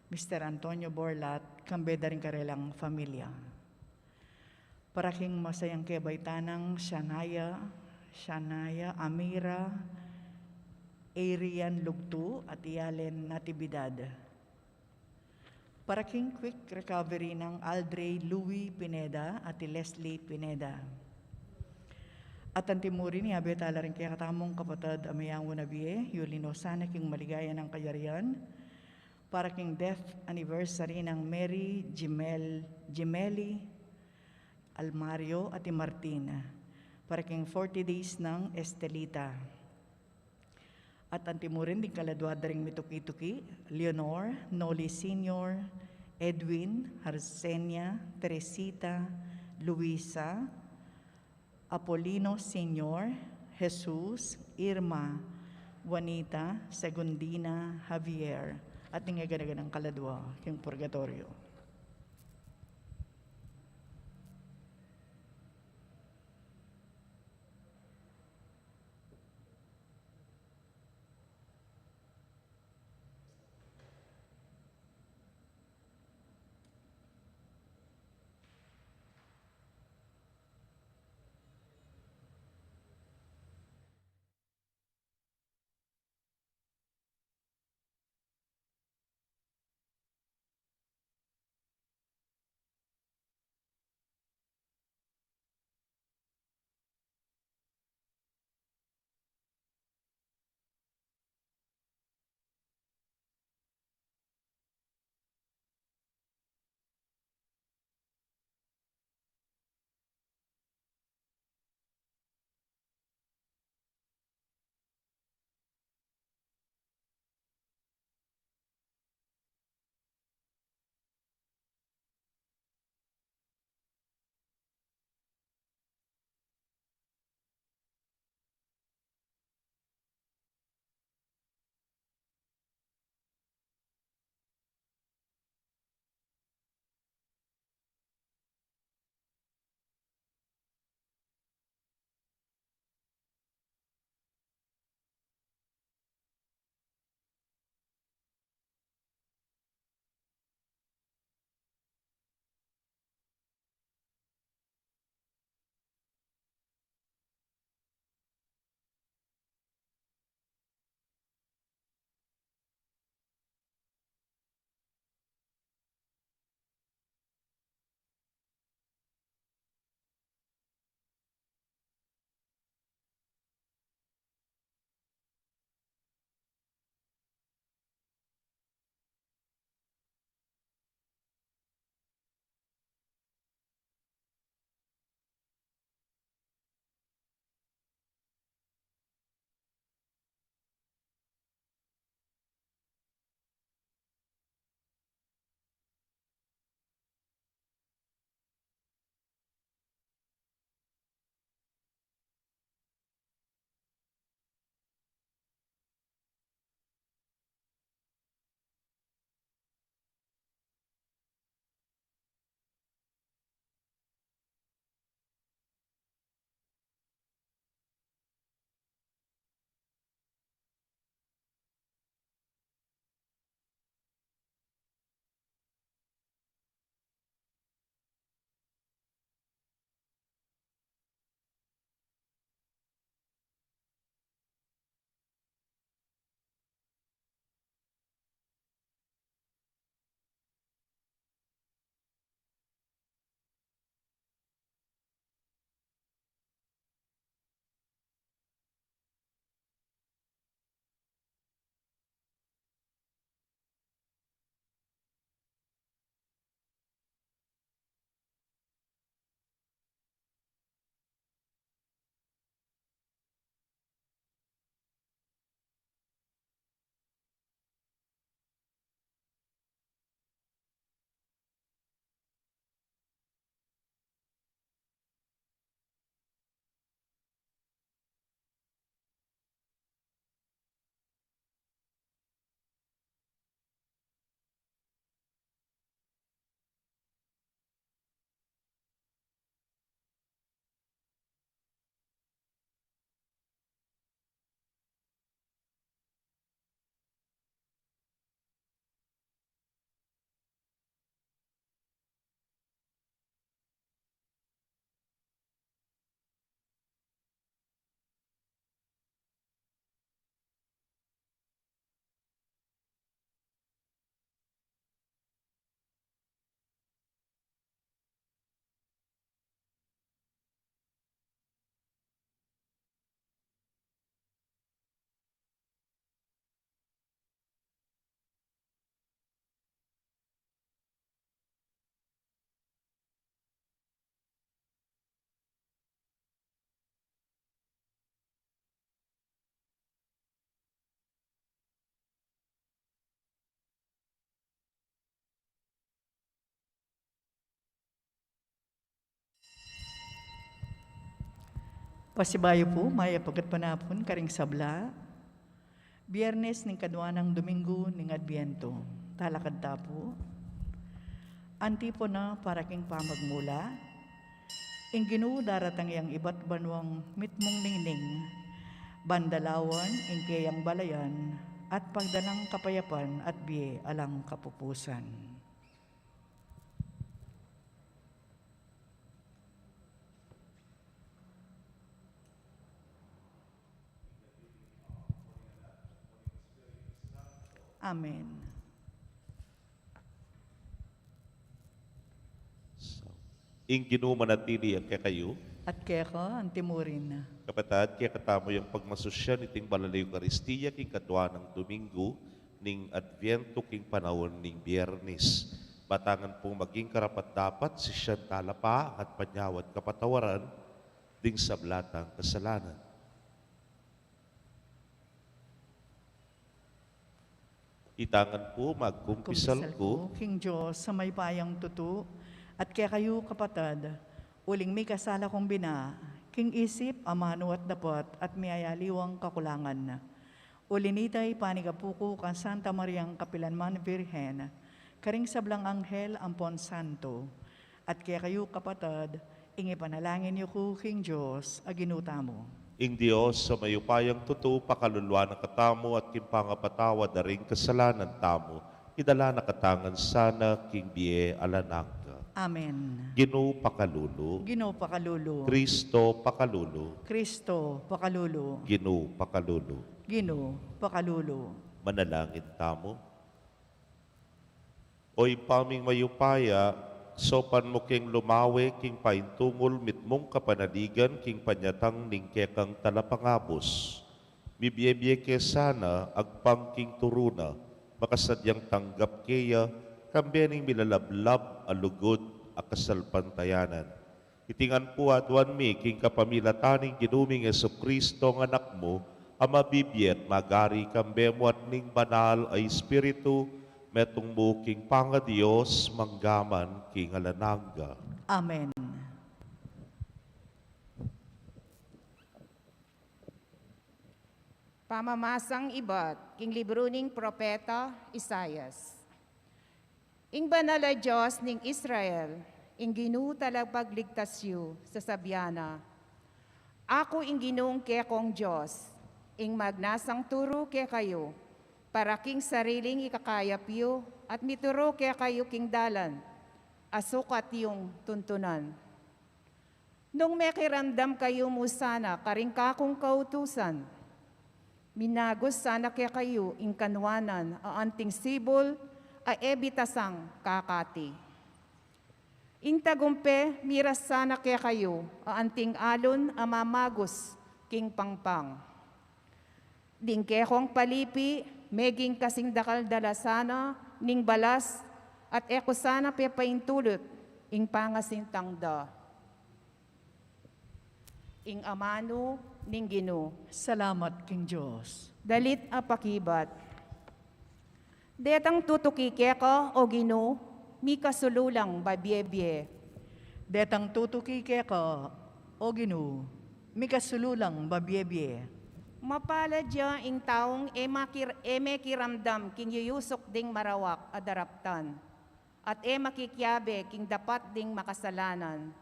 Mister Antonio Borlat, kambe da ring karelang familia. Para king masayang kebaitan nang Shania, Shania Amira, Arian Lugtu, at i Allen Natividad. Para king quick recovery nang Aldrey Louis Pineda at i Leslie Pineda. At antimurin, yabe tala ring kekatamung kapatad a meyangu na bie, yuli no sana king maligaya nang kayarian, para king death anniversary nang Mary Jimel-, Jimeli Almario at i Martin, para king forty days nang Estelita. At antimurin ding kaladua da ring mituki-tuki, Leonor, Noli Senior, Edwin, Arsenia, Teresita, Luisa, Apolino Senior, Jesus, Irma, Juanita, Segundina, Javier, at ding gana-ganang kaladua king purgatorio. Pasibayu pu, mayap a gatpanapun karing sabla. Biyernes ning kadua nang Domingo ning Adbiyentu. Talakad ta pu. Antipona para king pamagmula. Ing Ginu daratang yang ibat banuang mitmung ningning, ban dalawan ing keyang balayan, at pagdalang kapayapan at bie alang kapupusan. Amen. So, ing Ginu manatili ya kekayu. At keka antimurin. Kapatad, kekatamu yang pagmasusyan iting banal a Eukaristia king kadua nang Domingo ning Adbiyentu king panaun ning Biyernes. Ba tang maging karapat-dapat, sisyan tala pa at panyawad kapatawaran ding sabla tang kasalanan. Itang pu, magkumpisal ku king Dios a mayupayang tutu, at kekayu kapatad, uling mikasala kung bina, king isip, amanu at dapat, at miyayaliwang kakulangan. Uli nita ipanigapu ku kang Santa Mariang kapilanman Birhen, karing sablang anghel ampon santo, at kekayu kapatad, ing ipanalangin yu ku king Dios a Ginu tamu. Ing Dios a mayupayang tutu pakaluluan na katamu at king pangapatawad da ring kasalanan tamu, idala na katamu ngan sana king bie alang angga. Amen. Ginu pakalulu. Ginu pakalulu. Kristo pakalulu. Kristo pakalulu. Ginu pakalulu. Ginu pakalulu. Manalangin tamu. O Ibpa ming mayupaya, saupan mu keng lumawe king paintungul mitmung kapanaligan king panyatang ning kekang talapangabus. Mibie-bie ke sana agpang king turu na, makasadyang tanggap ke ya, kambe ning milalablab a lugud a kasalpantayanan. Iti ngan pu aduan mi king kapamilatan ning Ginu ming Jesucristo a Anak mu, a mabibie at magari kambe mu at ning Banal a Espiritu, metung mu king pangaDios, mangga man king alang angga. Amen. Pamamasang ibat king libru ning propeta Isaias. Ing Banal a Dios ning Israel, ing Ginu talapagligtas yu, sasabian na, Aku ing Ginung kekong Dios, ing magnasang turu kekayu, para king sariling ikakayap yu, at mituru kekayu king dalan a sukat yung tuntunan. Nung mekiramdam kayu mu sana karing kakung kautusan, minagus sana kekayu ing kanwanan a anting sibul a e bitasang kakati. Ing tagumpe miras sana kekayu a anting alun a mamagus king pangpang. Ding kekong palipi, meging kasing dakal da la sana ning balas, at e ku sana pepaintulut ing pangasintang da. Ing amanu ning Ginu. Salamat king Dios. Dalit a pakibat. Detang tutuki keka, o Ginu, mikasululang babie-bie. Detang tutuki keka, o Ginu, mikasululang babie-bie. Mapalad ya ing taung e makir-, e mekiramdam king yuyusuk ding marawak a daraptan, at e makikiabe king dapat ding makasalanan,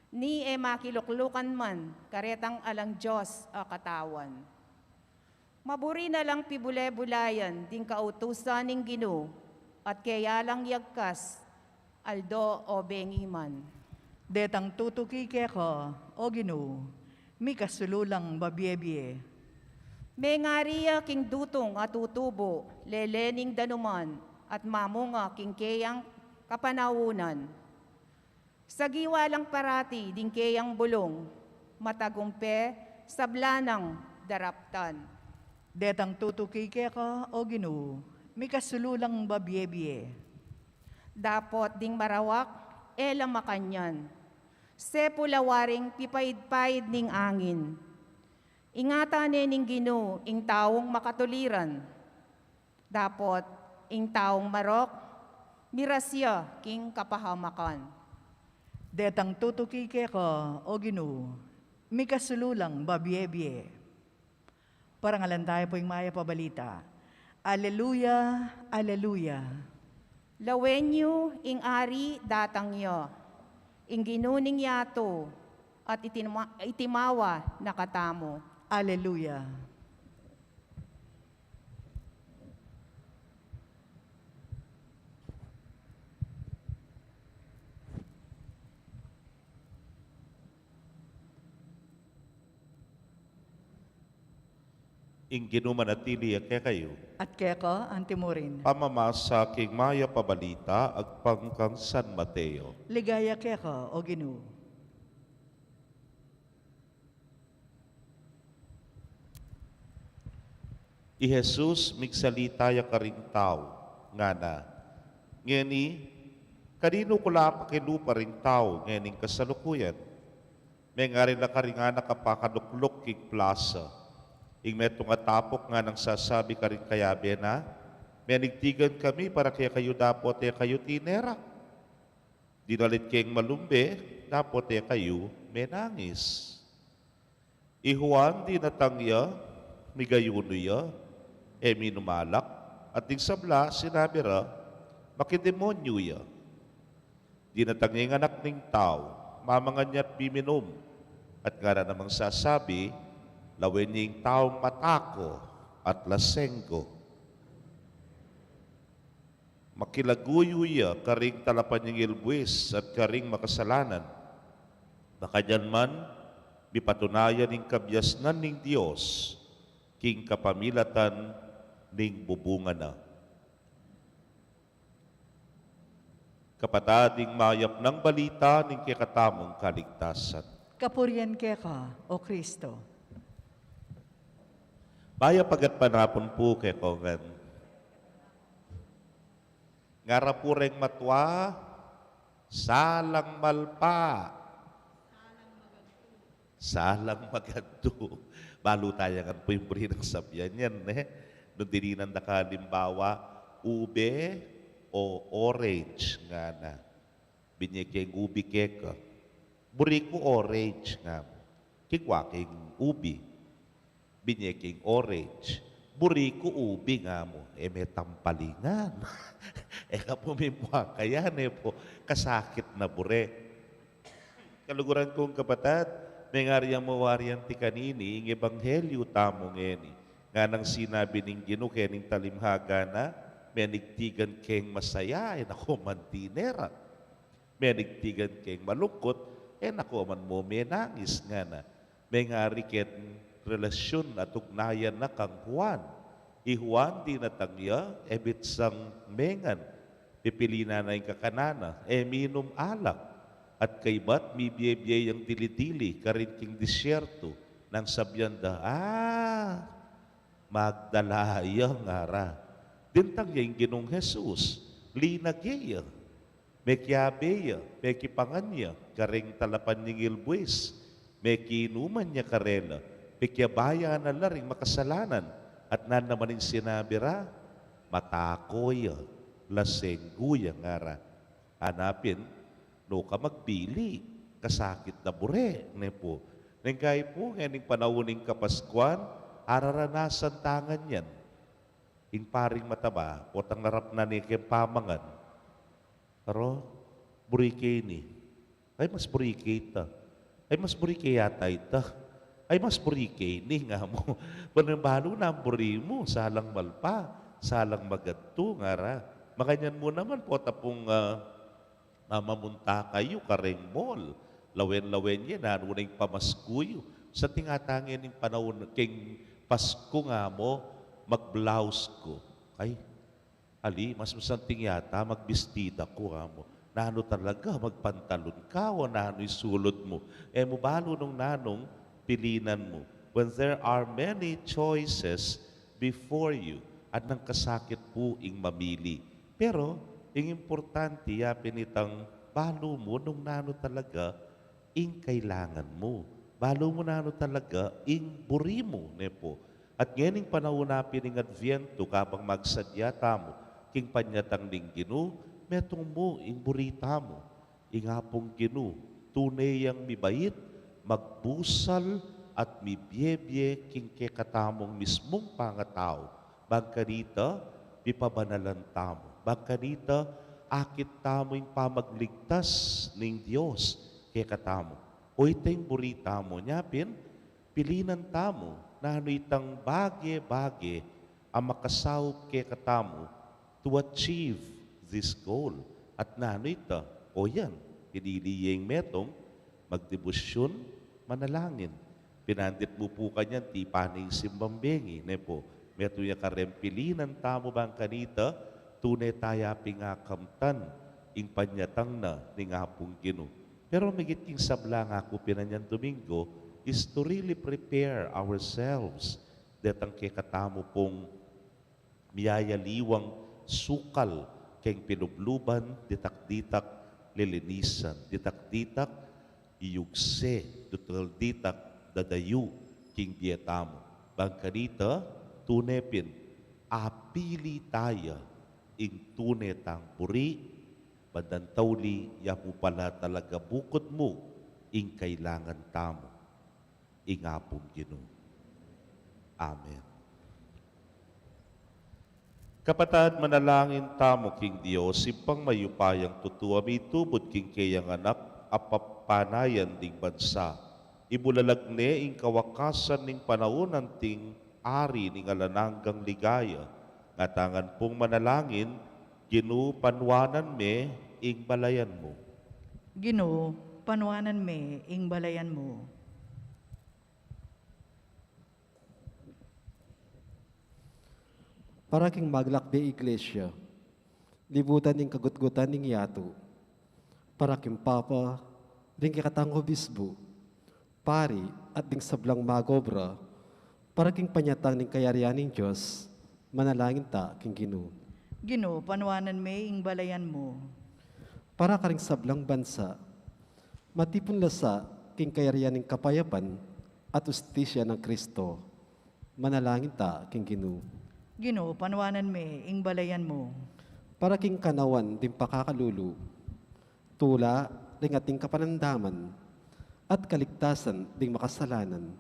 ni e makiluklukan man karetang alang Dios a katawan. Maburi na lang pibule-bulayan ding kautusan ning Ginu, at keya lang yagkas, aldo o bengi man. Detang tutuki keka, o Ginu, mikasululang babie-bie. Mengari ya king dutung a tutubu, lele ning danuman, at mamunga king keyang kapanaunan. Sagiwa lang parati ding keyang bulung, matagumpe sabla nang daraptan. Detang tutuki keka, o Ginu, mikasululang babie-bie. Dapot ding marawak, e la makanyan. Sepu la waring pipaid-paid ning angin. Ingatan ne ning Ginu ing taung makatuliran. Dapot ing taung marok, miras ya king kapahamakan. Detang tutuki keka, o Ginu, Mikasulu lang babie-bie. Parangalan tayu pu ing Mayap a Balita. Aleluya, aleluya. Lawen yu ing Ari, datang ya ing Ginu ning yatu, at itinma-, itimawa na katamu. Aleluya. Ing Ginu manatili ya kekayu. At keka antimurin. Pamamasa king Mayap a Balita agpang kang San Mateo. Ligaya keka, O Ginu. I Jesus migsalita ya karing tau, ngana, ngeni, kaninu ku la pakilupa ring tau ngening kasalukuyan? Mengari la karing anak a pakalukluk king plasa. Ing metung a tapuk nganang sasabi karing kayabe na, menigtigan kami para kekayu dapot e kayu tinera. Dinalit keng malumbe, dapot e kayu menangis. I Juan dinatang ya, migayunu ya, e minum alak, at ding sabla sinabi ra, makidemonyu ya. Dinatang ya ing Anak ning Tau, mamangan ya at miminum, at ngara namang sasabi, lawen ye ing taung mataku at lasenggu. Makilaguyu ya karing talapanyingil buis at karing makasalanan. Makanyan man, mipatunayan ing kabiasnan ning Dios king kapamilatan ning bubunga na. Kapatad, ing mayap nang balita ning kekatamung kaligtasan. Kapurian keka, O Kristo. Mayap a gatpanapun pu kekongan. Ngara pu reng matua, salang malpa. Salang magantu. Balu taya ngan pu ing buri nang sabian yan, ne? Nung dininan da ka alimbawa, ube o orange, ngana. Binye keng ubi keka. Buri ku orange, nga mu. Kikwa keng ubi. Binye keng orange. Buri ku ubi, nga mu. E me tampalingan. E ka pu mimua kaya, ne pu. Kasakit na bure. Kaluguran kung kapatad, mengari yang mawari anti kanini ing ebanghelyu tamu ngeni. Nganang sinabi ning Ginu kening talimhaga na, menigtigan keng masaya, e na ko man tinera. Menigtigan keng malungkut, e na ko man mu menangis, ngana. Mengari ken relasyun at ugnayan na kang Juan. I Juan dinatang ya, e bitsang mengan. Pipilinan na ing kakanan na, e minum alak. At kaybat mibie-bie yang dili-dili karin king disyertu, nang sabian da, ah, Magdala ya, ngara. Dintang ya ing Ginung Jesus, linage ya. Mekiabe ya, mekipangan ya, karing talapanyingil buis, mekinuman ya karela, pekiabayan na la ring makasalanan, at nanu naman ing sinabi ra, mataku ya, lasenggu ya, ngara. Ana pin, nu ka magpili, kasakit na bure, ne pu. Neng kai pu, ngening panaun ning Kapaskuan, araranasan ta ngan yan. Ing paring mataba, potang arap na ne keng pamangan. Aro, buri ke ini. Ay, mas buri ke ita. Ay, mas buri ke yata ita. Ay, mas buri ke ini, nga mu. Balu nang buri mu, salang malpa, salang magantu, ngara. Makanyan mu naman, pota pung, ah, mamamunta kayu kareng mall. Lawen-lawen ye, nanu na ing pamasku yu. Sa tingatangen ing panaun, keng Pasku nga mu, magblaus ku. Ay, ali, mas masanting yata magbistida ku, nga mu. Nanu talaga, magpantalon ka o nanu isulud mu. E mu balu nung nanung pilinan mu. When there are many choices before you, at nang kasakit pu ing mamili. Pero, ing importante, ya pin itang balu mu nung nanu talaga ing kailangan mu. Balu mu nanu talaga ing buri mu, ne pu. At ngening panaun na pin ning Adviento, kabang magsadya tamu king panyatang ning Ginu, metung mu ing buri tamu. Ing Apung Ginu, tune yang mibait, magbusal at mibie-bie king kekatamung mismung pangatau. Bang kanita, mipabanalan tamu. Bang kanita, akit tamu ing pamagligtas ning Dios kekatamu. O ita ing buri tamu, nya pin, pilinan tamu nanu itang bage-bage a makasaup kekatamu to achieve this goal. At nanu ita? O yan, pinili ye ing metung, magdebosyun, manalangin. Pinandit mu pu kanyan tipan ing simbang bengi, ne pu? Metung ya kareng pilinan tamu bang kanita, tune taya pin akamtan ing panyatang na ning Apung Ginu. Pero migit king sablang aku pinanyan Domingo is to really prepare ourselves detang kekatamu pung miyayaliwang sukal keng pilubluban, ditak-ditak lilinisan, ditak-ditak iyugse, ditak-ditak dadayu king bie tamu. Bang kanita, tune pin, apili taya ing tune tang buri, bandang tauli ya mu pala talaga bukud mu ing kailangan tamu, ing Apung Ginu. Amen. Kapatad, manalangin tamu king Dios, Ibpang mayupayang tutu, a mitubud king keyang Anak a papanayan ding bansa. Ibulalag ne ing kawakasan ning panaun anting Ari ning alang anggang ligaya. Ngatangan pung manalangin, Ginu, panuanan me ing balayan mu. Ginu, panuanan me ing balayan mu. Para king maglakbe Iglesia, libutan ning kagutgutan ning yatu. Para king Papa, ring kekatang obispu, pari, at ding sablang magobra, para king panyatang ning kayarian ning Dios, manalangin ta king Ginu. Ginu, panuanan me ing balayan mu. Para karing sablang bansa, matipun la sa king kayarian ning kapayapan at ustisya nang Kristo, manalangin ta king Ginu. Ginu, panuanan me ing balayan mu. Para king kanawan ding pakakalulu, tula ring ating kapanandaman, at kaligtasan ding makasalanan,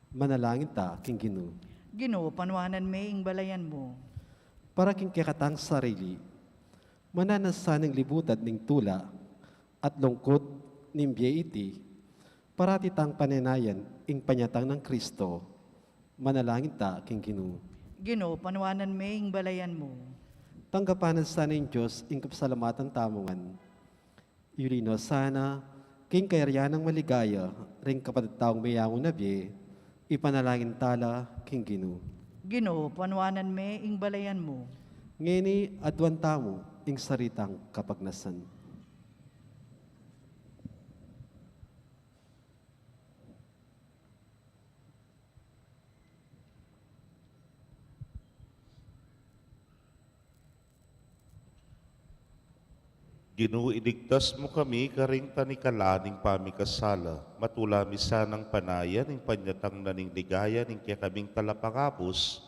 manalangin ta king Ginu. Ginu, panuanan me ing balayan mu. Para king kekatang sarili, mananu sa ning libutan ning tula at lungkut ning bie iti, parati tang panenayan ing panyatang nang Kristo, manalangin ta king Ginu. Ginu, panuanan me ing balayan mu. Tanggapan na sa ning Dios ing kapasalamatan tamu ngan. Yuli no sana king kayarian nang maligaya ring kapatad tang meyangu na bie, ipanalangin ta la king Ginu. Ginu, panuanan me ing balayan mu. Ngeni aduan tamu ing sarili tang kapagnasan. Ginu, iligtas mu kami karing tanikala ning pamikasala. Matula mi sanang panayan ing panyatang na ning ligaya ning kekaming talapangabus,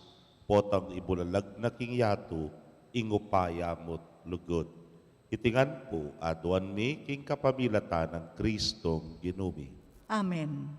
potang ibulalag na king yatu ing upaya mu't lugud. Iti ngan pu aduan mi king kapamilatan nang Kristong Ginu mi. Amen.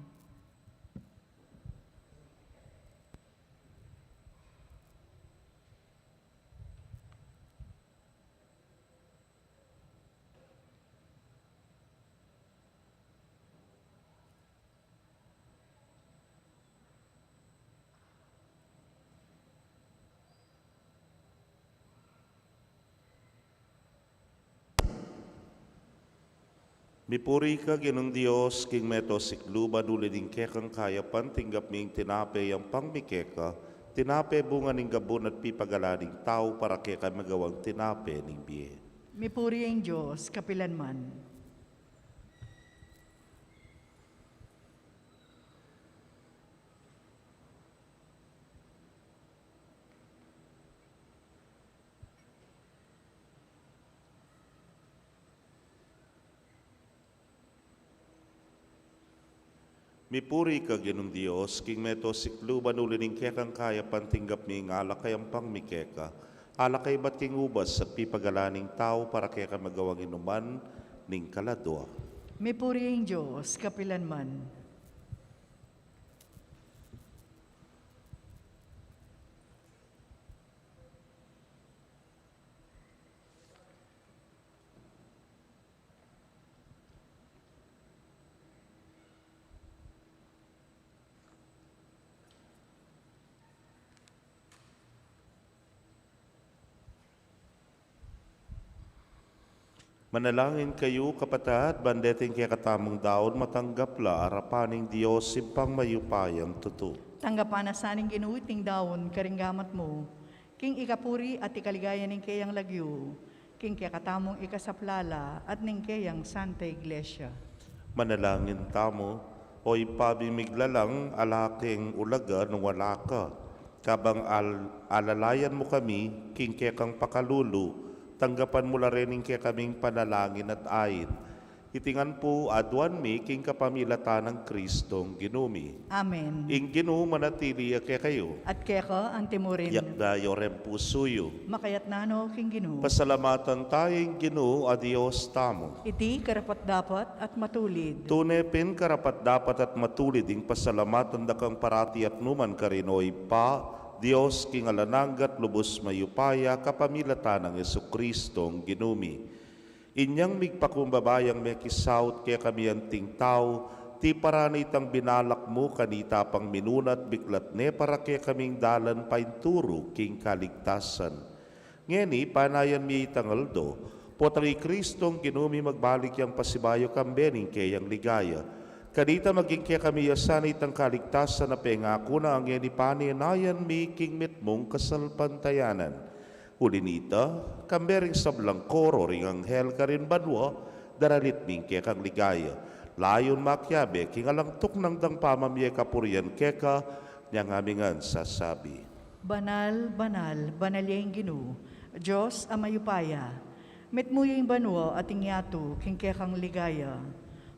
Mipuri ka, Ginung Dios, king meto sikluban, uli ning kekang kayapan tinggap mi ing tinape yampang mi keka, tinape bunga ning gabun at pipagalan ning tau, para kekami magawang tinape ning bie. Mipuri ing Dios kapilan man. Mipuri ka, Ginung Dios, king meto sikluban, uli ning kekang kayapan tinggap mi ing alak a yampang mi keka, alak a ibat king ubas at pipagalan ning tau, para kekami magawang inuman ning kaladua. Mipuri ing Dios kapilan man. Manalangin kayu, kapatad, ban deting kekatamung daun matanggap la arapan ning Dios, Ibpang mayupayang tutu. Tanggapan na sa ning Ginu iting daun karing gamat mu, king ikapuri at ikaligaya ning keyang lagyu, king kekatamung ikasaplala at ning keyang Santa Iglesia. Manalangin tamu. O Ibpa ming miglalang, ala keng ulaga nung wala ka. Kabang al-, alalayan mu kami king kekang pakalulu, tanggapan mu la reng kekaming panalangin at ain. Iti ngan pu aduan mi king kapamilatan nang Kristong Ginu mi. Amen. Ing Ginu manatili ya kekayu. At keka anti mu rin. Iakda yu reng pusu yu. Makayatna no king Ginu. Pasalamatan taya ing Ginu a Dios tamu. Iti karapat-dapat at matulid. Tune pin karapat-dapat at matulid ing pasalamatan da kang parati at nukarin man, o Ibpa, Dios king alang angga at lubus mayupaya, kapamilatan nang Jesucristong Ginu mi. Inyang migpakumbaba yang mekisaut kekami anting tau, tiparan ne itang binalak mu kanita pang minuna at biklat ne para kekaming dalan paintulu king kaligtasan. Ngeni, panayan mi itang aldo, potang i Kristong Ginu mi magbalik yang pasibayu kambe ning keyang ligaya. Kanita maging kekami ya sana itang kaligtasan a pengaku na, ngeni panenayan mi king mitmung kasalpantayanan. Uli na nita, kambe ring sablang koro ring anghel karin banua, daralit mi ing kekang ligaya. Layun makiabe king alang tuknang dang pamamie kapurian keka, nyang ami ngan sasabi. Banal, banal, banal ya ing Ginu, Dios a mayupaya. Mitmu ya ing banua at ing yatu king kekang ligaya.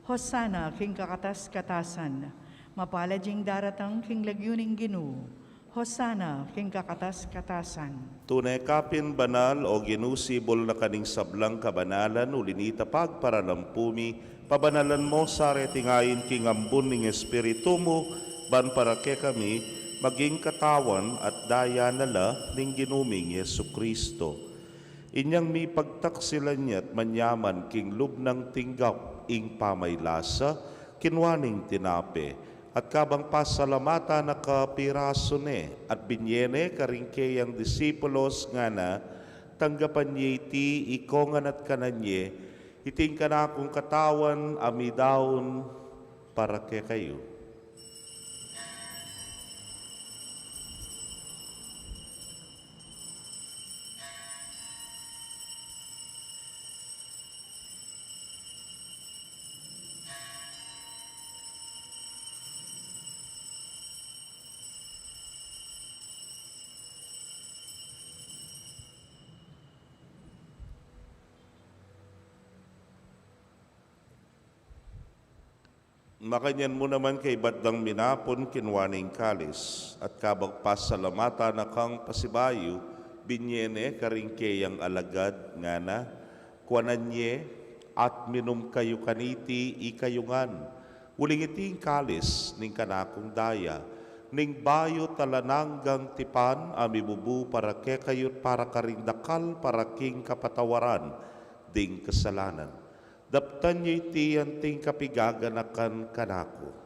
Hosana king kakatas-katasan. Mapalad ya ing daratang king lagyu ning Ginu. Hosana king kakatas-katasan. Tune ka pin banal, o Ginu, sibul na ka ning sablang kabanalan, uli na nita pagparalampu mi, pabanalan mo sa reting ain king ambun ning Espiritu mu, ban para kekami maging katawan at daya na la ning Ginu ming Jesucristo. Inyang mipagtaksilan ya't manyaman king lub nang tinggap ing pamaylasa, kinua ne ing tinape, at kabang pasalamatan na ka, pirasu ne, at binie ne karing keyang disipulos, ngana, tanggapan ye iti, ikongan at kanan ye, iti ing kanakung katawan a midaun para kekayu. Makanyan mu naman kaibat dang minapun, kinua ne ing kalis, at kabang pasalamatan na kang pasibayu, binie ne karing keyang alagad, ngana, kuanan ye, at minum kayu kaniti ikayu ngan, uling iti ing kalis ning kanakung daya, ning bayu at alang anggang tipan, a mibubu para kekayu't para karing dakal, para king kapatawaran ding kasalanan. Daptan ye iti anting kapigaganakan kanaku.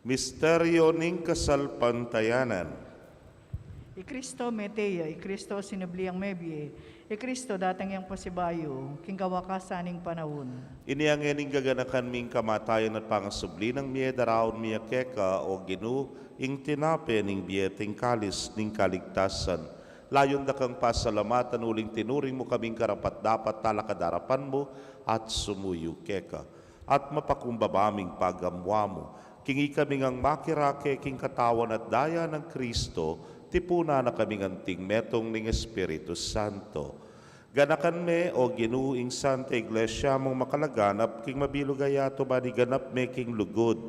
Misteryo ning kasalpantayanan. I Kristo mete ya, i Kristo sinubli yang mebie, i Kristo datang yang pasibayu, king kawakasan ning panaun. Ini ngeni ing gaganakan ming kamatayan at pangasubli nang mie, daraun mi keka, o Ginu, ing tinape ning bie at ing kalis ning kaligtasan. Layun da kang pasalamatan uling tinuring mu kaming karapat-dapat talakad arapan mu at sumuyu keka. At mapakumbaba ming pagamuamu, king ikami ngang makirake king katawan at daya nang Kristo, tipunan na kaming anting metung ning Espiritu Santo. Ganakan me, o Ginu, ing Santa Iglesia mung makalaganap king mabilug a yatu ban iganap me king lugud.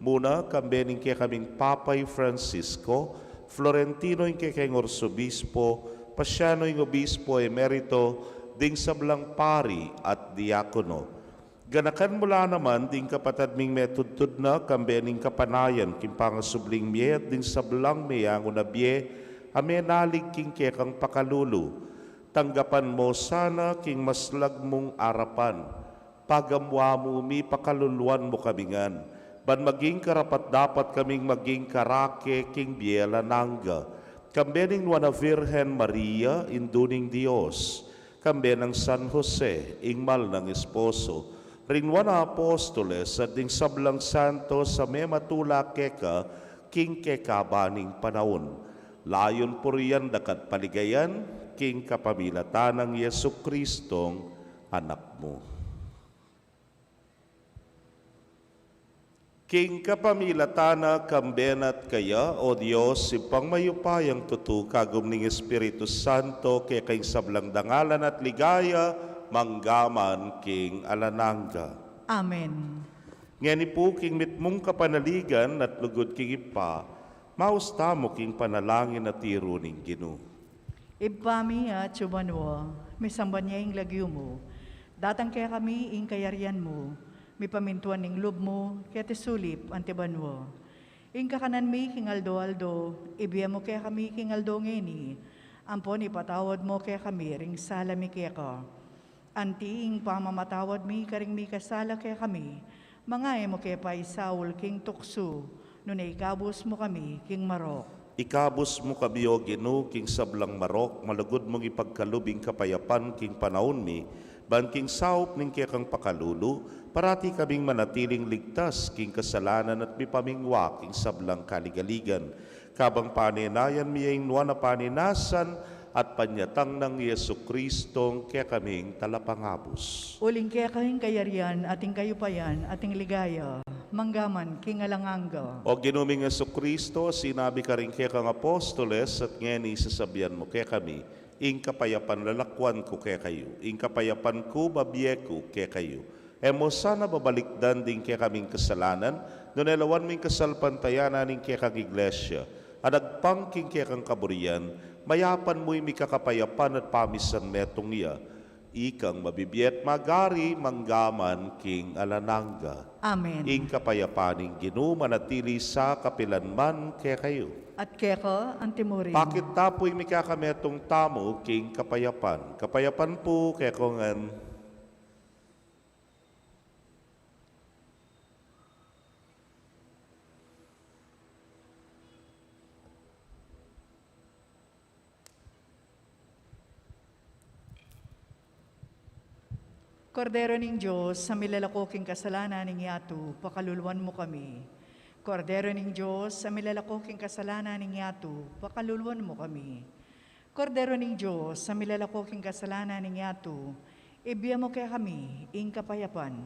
Muna, kambe ning kekaming Papa i Francisco, Florentino ing kekeng Arsobispo, Pasiano ing obispo emerito, ding sablang pari at diakono. Ganakan mu la naman ding kapatad ming metudtud na, kambe ning kapanayan king pangasubling mie, ding sablang meyangu na bie a menalig king kekang pakalulu. Tanggapan mo sana king maslag mung arapan. Pagamu-amu mi, pakaluluan mu kami ngan, ban maging karapat-dapat kaming maging karake king bie alang angga. Kambe ning Nuan a Virgen Maria, Indu ning Dios, kambe nang San Jose, ing mal nang esposo, ring Nuan a Apostoles, at ding sablang santos a mematula keka king kekaban ning panaun. Layun purian daka at paligayan, king kapamilatan nang Jesucristong Anak mu. King kapamilatan na, kambe na at kaya, O Dios, Ibpang mayupayang tutu, kagum ning Espiritu Santo, keka ing sablang dangalan at ligaya, mangga man king alang angga. Amen. Ngeni pu king mitmung kapanaligan at lugud king Ibpa, maus tamu king panalangin a tiru ning Ginu. Ibpa mi, atsu ka banua, misamban ya ing lagyu mu. Datang kekami ing kayarian mu, mipamintuan ing lub mu, keti sulip anti banua. Ing kakanan mi king aldo-aldo, ibie mu kekami king aldo ngeni. Ampon ipatawad mu kekami ring sala mi keka, anti ing pamamatawad mi karing mikasala kekami. Manga e mu ke paisaul king tuksu, nune ikabus mu kami king marok. Ikabus mu kami, O Ginu, king sablang marok, malugud mung ipagkalub ing kapayapan king panaun mi, ban king saup ning kekang pakalulu, parati kaming manatiling ligtas king kasalanan at mipamingwa king sablang kaligaligan. Kabang panenayan mi ya ing nuan a paninasan at panyatang nang Jesucristong kekaming Talapangabus. Uling keka ing kayarian, at ing kayupayan, at ing ligaya, mangga man king alang angga. O Ginu ming Jesucristo, sinabi karing kekang apostoles, at ngeni sasabian mu kekami, ing kapayapan lalakwan ku kekayu, ing kapayapan ku babie ku kekayu. E mu sana babalikdan ding kekaming kasalanan, nune lawan mu ing kasalpantayanan ning kekang Iglesia, a agpang king kekang kaburian, mayapan mu ing mikakapayapan at pamisan metung ya. Ikang mabibie at magari, mangga man king alang angga. Amen. Ing kapayapan ning Ginu manatili sa kapilan man kekayu. At keka anti murin. Pakit ta pu ing mikakametung tamu king kapayapan. Kapayapan pu kekongan. Kordero ning Dios, a milalako king kasalanan ning yatu, pakaluluan mu kami. Kordero ning Dios, a milalako king kasalanan ning yatu, pakaluluan mu kami. Kordero ning Dios, a milalako king kasalanan ning yatu, ibie mu kekami ing kapayapan.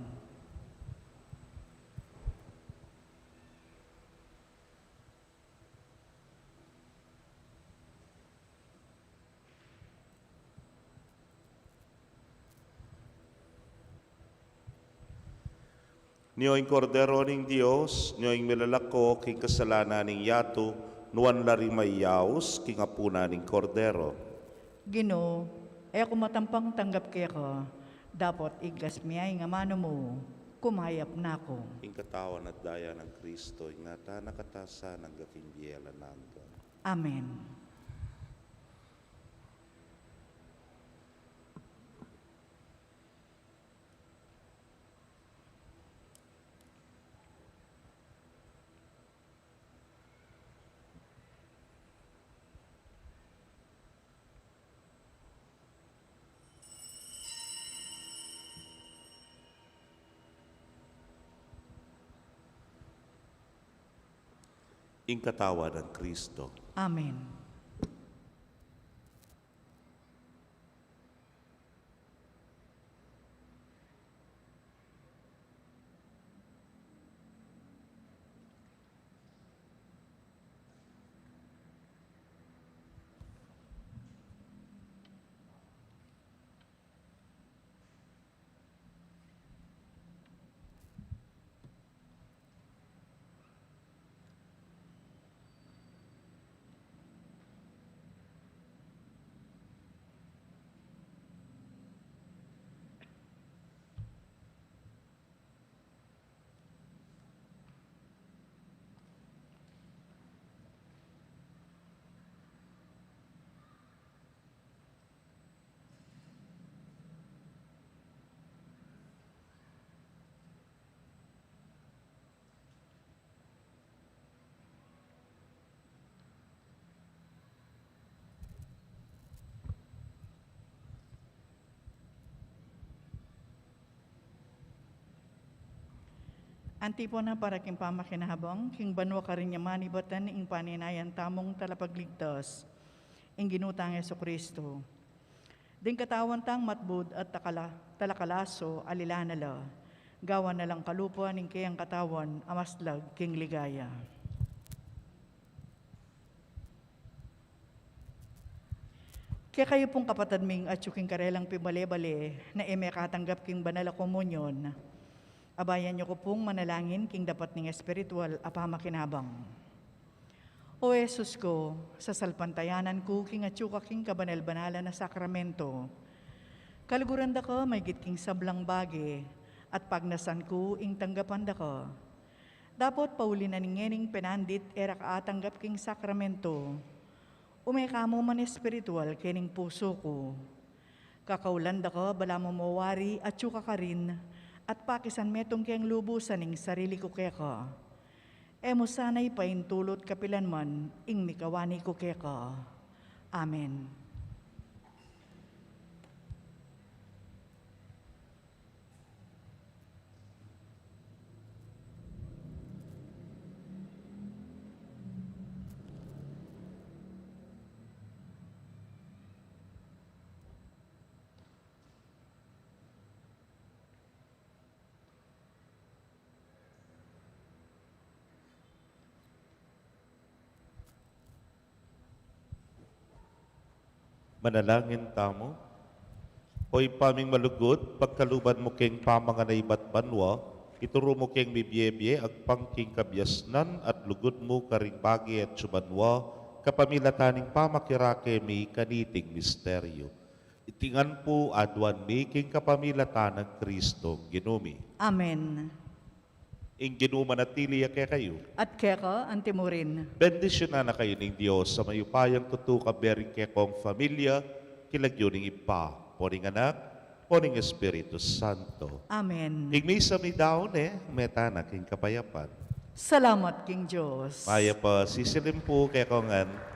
Nyo ing Kordero ning Dios, nyo ing milalako king kasalanan ning yatu, nuan la ring mayaus king apunan ning Kordero. Ginu, e ku matampang tanggap keka, dapot igkas mu ya ing amanu mu, kumayap na ku. Ing katawan at daya nang Kristo, ingatan na katasan angga king bie alang angga. Amen. Ing katawan nang Kristo. Amen. Antipona para king pamakinabang king banua karin ya manibatan ing paninayan tamung talapagligtas, ing Ginu tang Jesucristo. Ding katawan tang matbud at takala-, talakalaso, alilan na la, gawan na lang kalupa ning keyang katawan a maslag king ligaya. Kekayu pung kapatad ming atyu king karelang pibale-bale na e mekatanggap king banal a komunyon, abayan yu ku pung manalangin king dapat ning espiritual a pamakinabang. O Jesus ku, sasalpantayanan ku king atyu ka king kabanal-banalan a sakramento. Kaluguran da ka maygit king sablang bage, at pagnasan ku ing tanggapan da ka. Dapot pauli na ning ngening penandit e ra ka atanggap king sakramento, ume ka mu man espiritual kening pusu ku. Kakaulan da ka balamu mo wari atyu ka karin, at pakisan metung keng lubusan ing sarili ku keka. E mu sana ipaintulut kapilan man ing mikawani ku keka. Amen. Manalangin tamu. O Ibpa ming malugud, pagkaluban mu keng pamangan a ibat banua, ituru mu keng mibie-bie agpang king kabiasnan at lugud mu karing bage atyu banua, kapamilatan ning pamakirake mi kaniting misteryu. Iti ngan pu aduan mi king kapamilatan nang Kristong Ginu mi. Amen. Ing Ginu manatili ya kekayu. At keka antimurin. Bendisyunan na kayu ning Dios a mayupayang tutu, kabering kekong familia, king lagyu ning Ibpa, ampo ning Anak, ampo ning Espiritu Santo. Amen. Ing misa mi daun ne, meta na king kapayapan. Salamat king Dios. Mayap a sisilim pu kekongan.